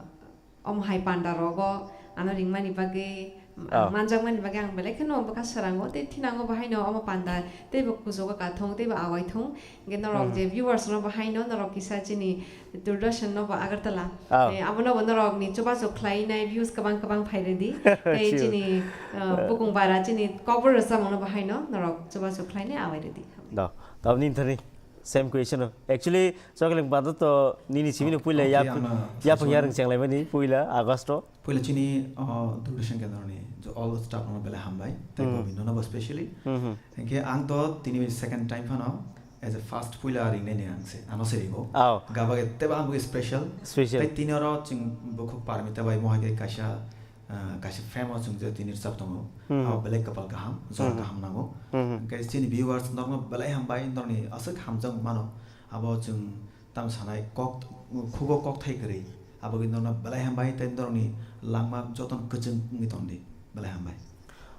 omo hai panda rogo ano ringmani bagwi, ah, manjakmani bagwi ang belai kheno bwkha swrango tei thinango, bahaino omo panda teibo kuchugo kathung teibo awai thung. Hwnkhe norok je viewers no bahaino norok kisa chini Doordarshan no bo Agartala. Eh, abono bo norok ni chubachu khlainai views kwbang kwbang phai rwdi. Tei chini, ah, bukung bara chini Kokborok rwchapmung no bahaino norok chubachu khlainai awai rwdi. Do, tabni thani. Same question. Actually, Chokleng Pando to nini simi no puila yaphang yarwng chenglaimani puila August o. Puila chini, uh, Doordarshan kendro ni all staff no belai hambai. Tei Govindo no bo specially. Hwnkhe ang to tini second time phano as a first puila ringnai ni ang se, ano se ringo. Aw. Gabage teba ang special. Special. Tei tini oro chwng bukhuk Parmita bai mohai khe kaisa ah, kaisa frame o chwng je tini rwchap tongo. Abo belai kwpal kaham, jora kaham nango. Hwnkhe chini viewers norokno belai hambai, norokni aswk hamjakmano. Abo chwng tamo sanai kok, khugo kokthai kwrwi. Abo khe norokno belai hambai, tei norokni langma jotono kwchwng wngwi tongdi. Belai hambai.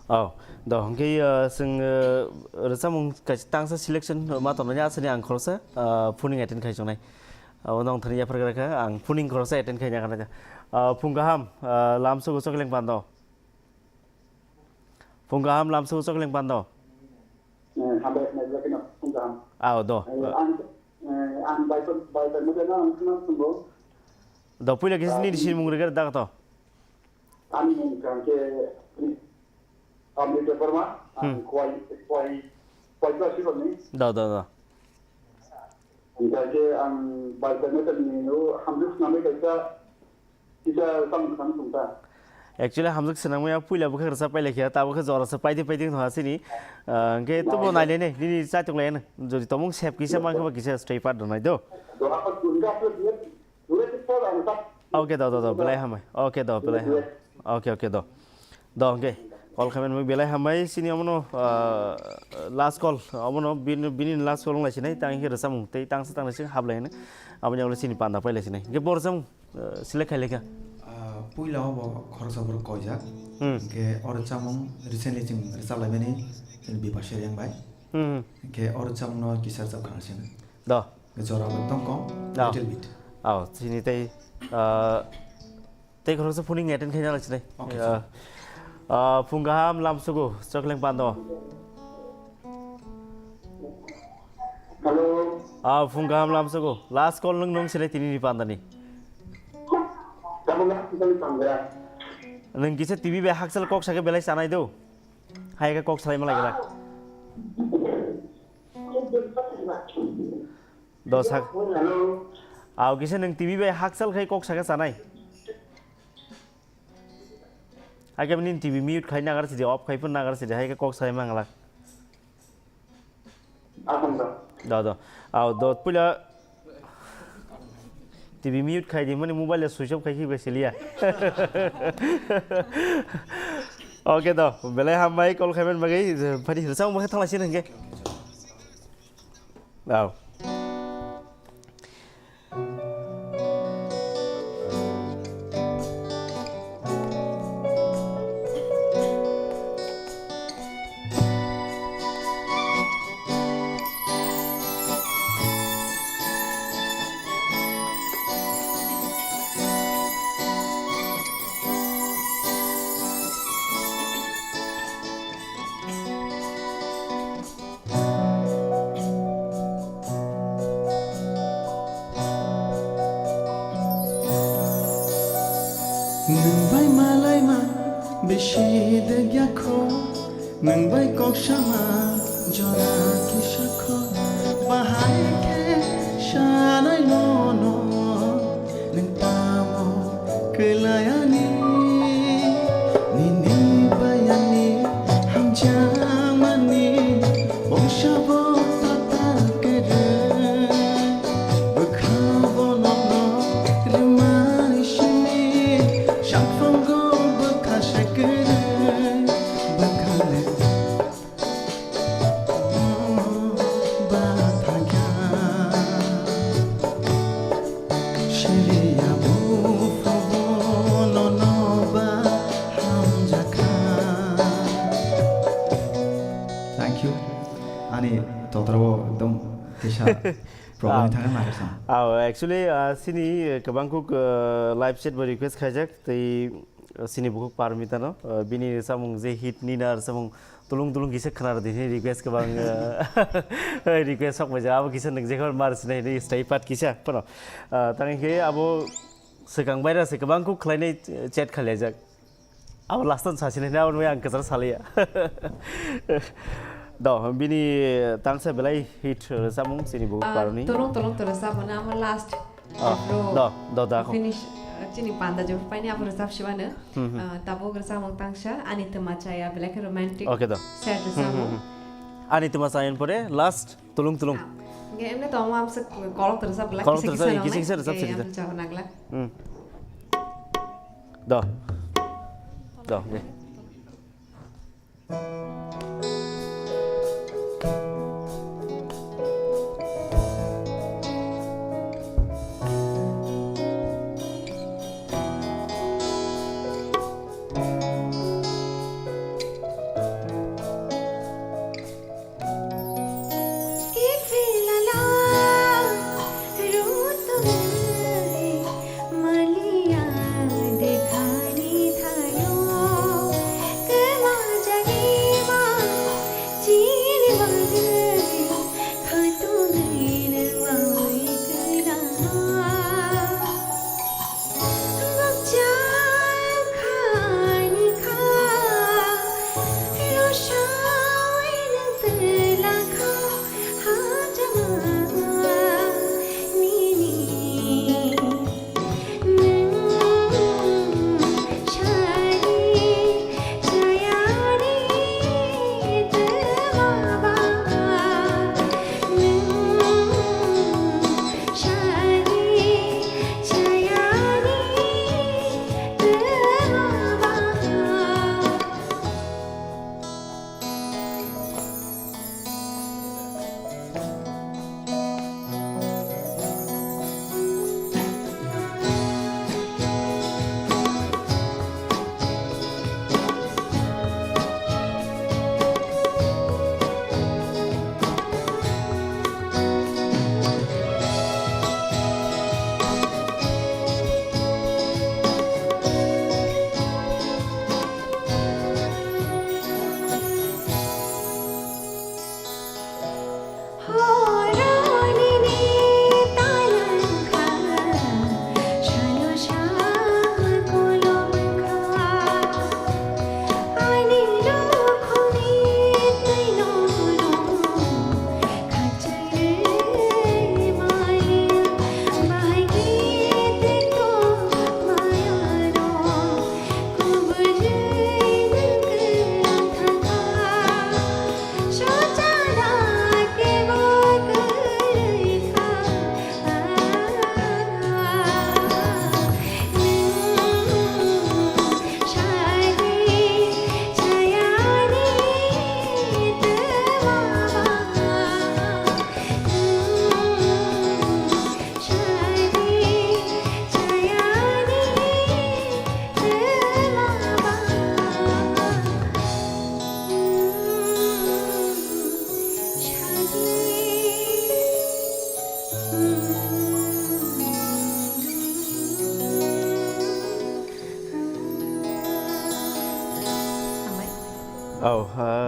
Oh, do, hwnkhe, ah, chwng, ah, rwchapmung kaisa tangsa selection ma tongnani aswkni ang khoroksa, ah, phoning attend khai chongnai. Abo nong thani yaphar gra kha, ang phoning khoroksa attend khaina kana. Ah, phung kaham, ah, lamsogo Chokleng Pando. Phung kaham lamsogo Chokleng Pando. Eh, hambai, hambai, phung kaham. Aw, do. Eh, ang, eh, ang bai, bai, bai, mujana ang khna sunggo. Do, puila kisa nini sinimung rega da to. Ani mung kangke, Amrita Verma, ang kwai, kwai, kwai class ni. Do, do, do. Hingkhe ang bai bai meter ni o hamjwk swnamwi kaisa kisa tamo kham sung ta. Actually, hamjwk swnamwi a puila bwkha rwchap pailai kha, tabuk khe jora se paidi paidi wngtong ha chini. Ah, hingkhe tubo nailai nai, nini chaitok lai ano. Jodi tomung sep kisa mankhe ba kisa stay part rwnai do. Do apa tun ka apa dia, dua Okay, do, do, do, belai hambai. Okay, do, belai hambai. Okay, okay, do. Do, okay. Call khaimani belai hambai. Sini omono, ah, last call. Omono bini, bini last call wng lai sinai. Tang khe rwchapmung tei tangsa tang lai sing hap lai hinwi. Aboni ulo sini panda pai lai sinai. Hingke bo rwchapmung, ah, select khai lai kha. Ah, puila o bo khoroksa borok koijak. Hmm. Hingke o rwchapmung recently chwng rwchap laimani chini Bipasha Reang bai. Hmm. Hingke o rwchapmung no kisa rwchap khna sini. Do. Jora bo tong kong, do. Little bit. Oh, sini tei, ah, tei khoroksa phone attend khaina lai sinai. Okay, ah, sir. Ah, phung kaham lamsugo, Chokleng Pando. Hello. Ah, phung kaham lamsugo. Last call nwng, nwng sinai tini ni pandani. Tamo na, tini pandra. Nwng kisa T V bai haksal kok sake belai sanai do. Hai khe kok salai malai gela. Dos hak. Hello. Au kisa nwng T V bai haksal khai kok saka sanai. Hai khe nini T V mute khai nagar sidi, off khai phun nagar sidi, hai khe kok salai mangala. Asam da. Do, do. Au do puila T V mute khai di, mani mobile switch off khai khi bai siliya. Okay do, belai hambai call khaiman bagwi, phadi rwchapmung khe thanglaisini hwnkhe. Au. Nwng bai malaima bisi degya kho, nwng bai kok sama jora kisa kho, bahai khe sanai nono. Nwng tamo kwlai ani, nini bai ani hamjakmani bongsa bo tatal kwrwi. Bwkha bo nono rwmani simi, sakphongo bwkha se kwrwi. Bwkha le Thank you. Ani totra o ekdom kisa problem thangkha ma kisa. Ah, actually, ah, sini, eh, kwbang kuk, eh, live chat bo request khaijak, tei sini bukhuk Parmita no, uh, bini samung je hit ni na samung tulung tulung kisa khna rwdi hwnwi request kwbang, uh, request sok bai abo kisa nwng je khor mar sinai hwnwi stay pat kisa phano. Uh, tang khe abo swkang baira se kwbang kuk khlainai chat khlaijak. Abo last on sasini hwnwi ang kwchar saliya. Do, bini tangsa belai hit, uh, samung sini bukhuk Ah, Parmita ni. Tolong tolong terus apa nama last. Ah, bro. Do, do, da, kho. Finish, uh, chini panda jo paini aphuru sap shibano. Hmm, hmm. Uh, tabuk rwchapmung tangsa, ani twma chaya, belai khe romantic. Okay, do. Sad Hmm, hmm, rwchapmung. Hmm. Ani twma chaya pore last tulung tulung. Ah, nge emne to amam se kolok tersa belai Kolok kisa tersa, kisa kisa nang kisa nai. Rwchap Nge sidi da. Am chaba nagla. Hmm. Do. Do, de.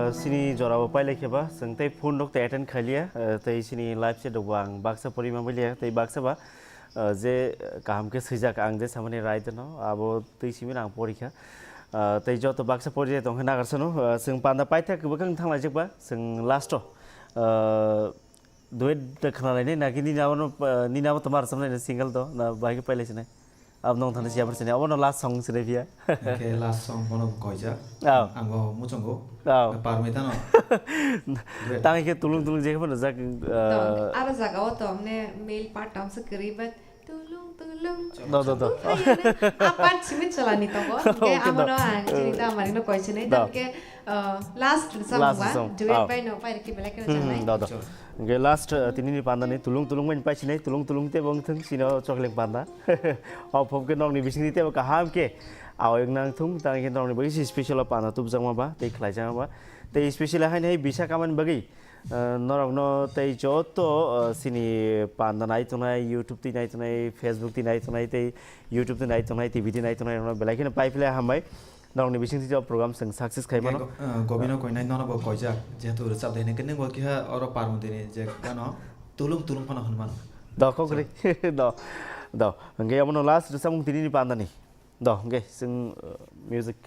Uh, sini jora bo pailai khe ba, chwng tei phone rok tei attend khailiya, uh, tei sini live chat rok bo ang baksa pori ma baliya, tei baksa ba, uh, je kaham khe swijak ang je samani right no, abo tei simi ang pori kha. Uh, tei joto baksa pori tong khe nagar sano, uh, chwng panda paithak bwkhang thanglaijak ba, chwng last o, uh, duet da khna lai nai, naki nini abo no, uh, nini abo toma rwchapnai single do, na bahai khe pailai sinai? Abo nong thani siya pharsini, abo no last song sini phiya. Hingke last song bono koijak. Oh. Ang bo muchungo. Oh. Parmita no. Tang khe tulung tulung je phano jak, uh, aro jaga o to amne male part tam se kwrwi, but tulung tulung. Do, do, do. Apat simi chalani tongo. Hingke okay, amo do. No ang chini ta amari no koi sinai. Do. Hingke, uh, last song. Last ba, song. Duet oh. Bai no pai riki belai khe hmm, chanai. Do, do. Sure. Hingke last, uh, tini ni panda ni tulung tulung bai pai sinai, tulung tulung te bong thung sino chokleng panda. O phop khe nokni bisingni tebo kaham khe awai wng nang thung, tang khe nokni bagwi se special o panda tubjakma ba tei khlaijakma ba. Tei special haino hai bisa kamani bagwi, ah, norokno tei joto, ah, sini panda nai tongnai, YouTube twi nai tongnai, Facebook twi nai tongnai, tei YouTube twi nai tongnai, T V twi nai tongnai rokno belai kheno pai phle hambai. Norokni bising twi o program chwng success khai mano. Go-, ah, Gobino koinai nono bo koijak, jehetu rwchap dai hinwi khe nwng bo kiha oro parmung tini je gano tulung tulung phano hwn mano. Do kok ri. Do. Do. Hwnkhe omono last rwchapmung tini ni pandani. Do, hwnkhe chwng, uh, music.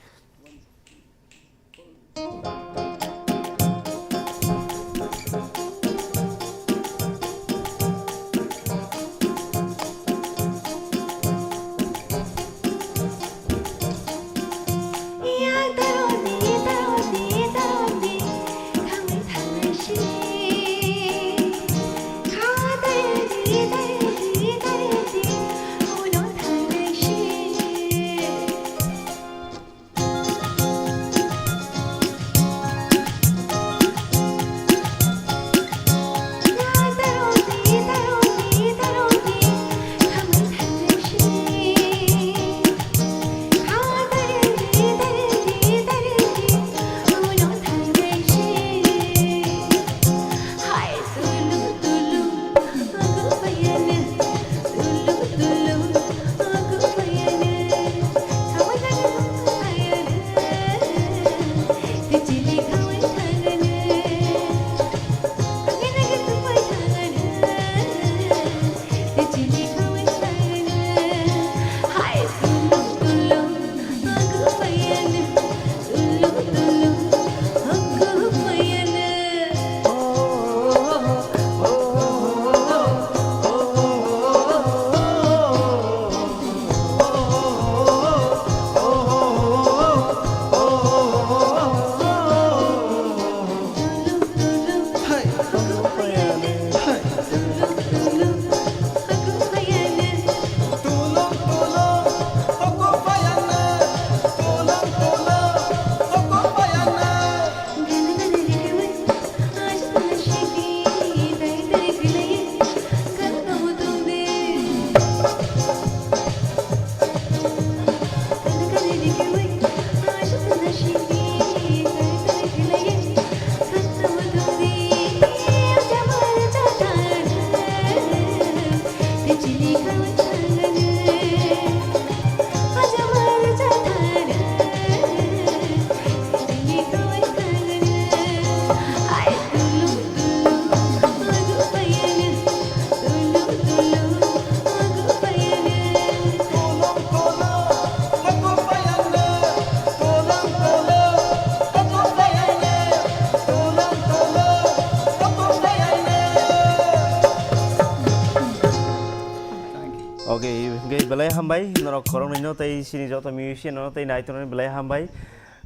Okay, hwnkhe belai hambai norok khoroknwino tei sini joto musician no tei naitonani belai hambai.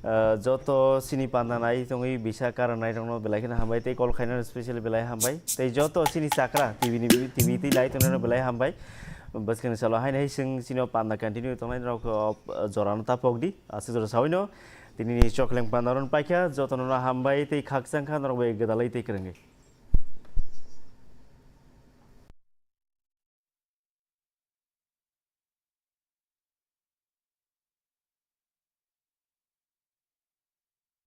Ah, joto sini panda nai tongwi bisa karan nai rokno belai kheno hambai tei call khainani specially belai hambai. Tei joto sini chakra T V ni, T V twi nai tongnai rok belai hambai. Bwskangni salo haino hai chwng sini o panda continue tongnai rok, ah, jorano tapok di. Aswk jora sawino tini ni chokleng panda ron paikha jotono hambai tei khakchang kha norok bai gwdalai tei kwrwngwi.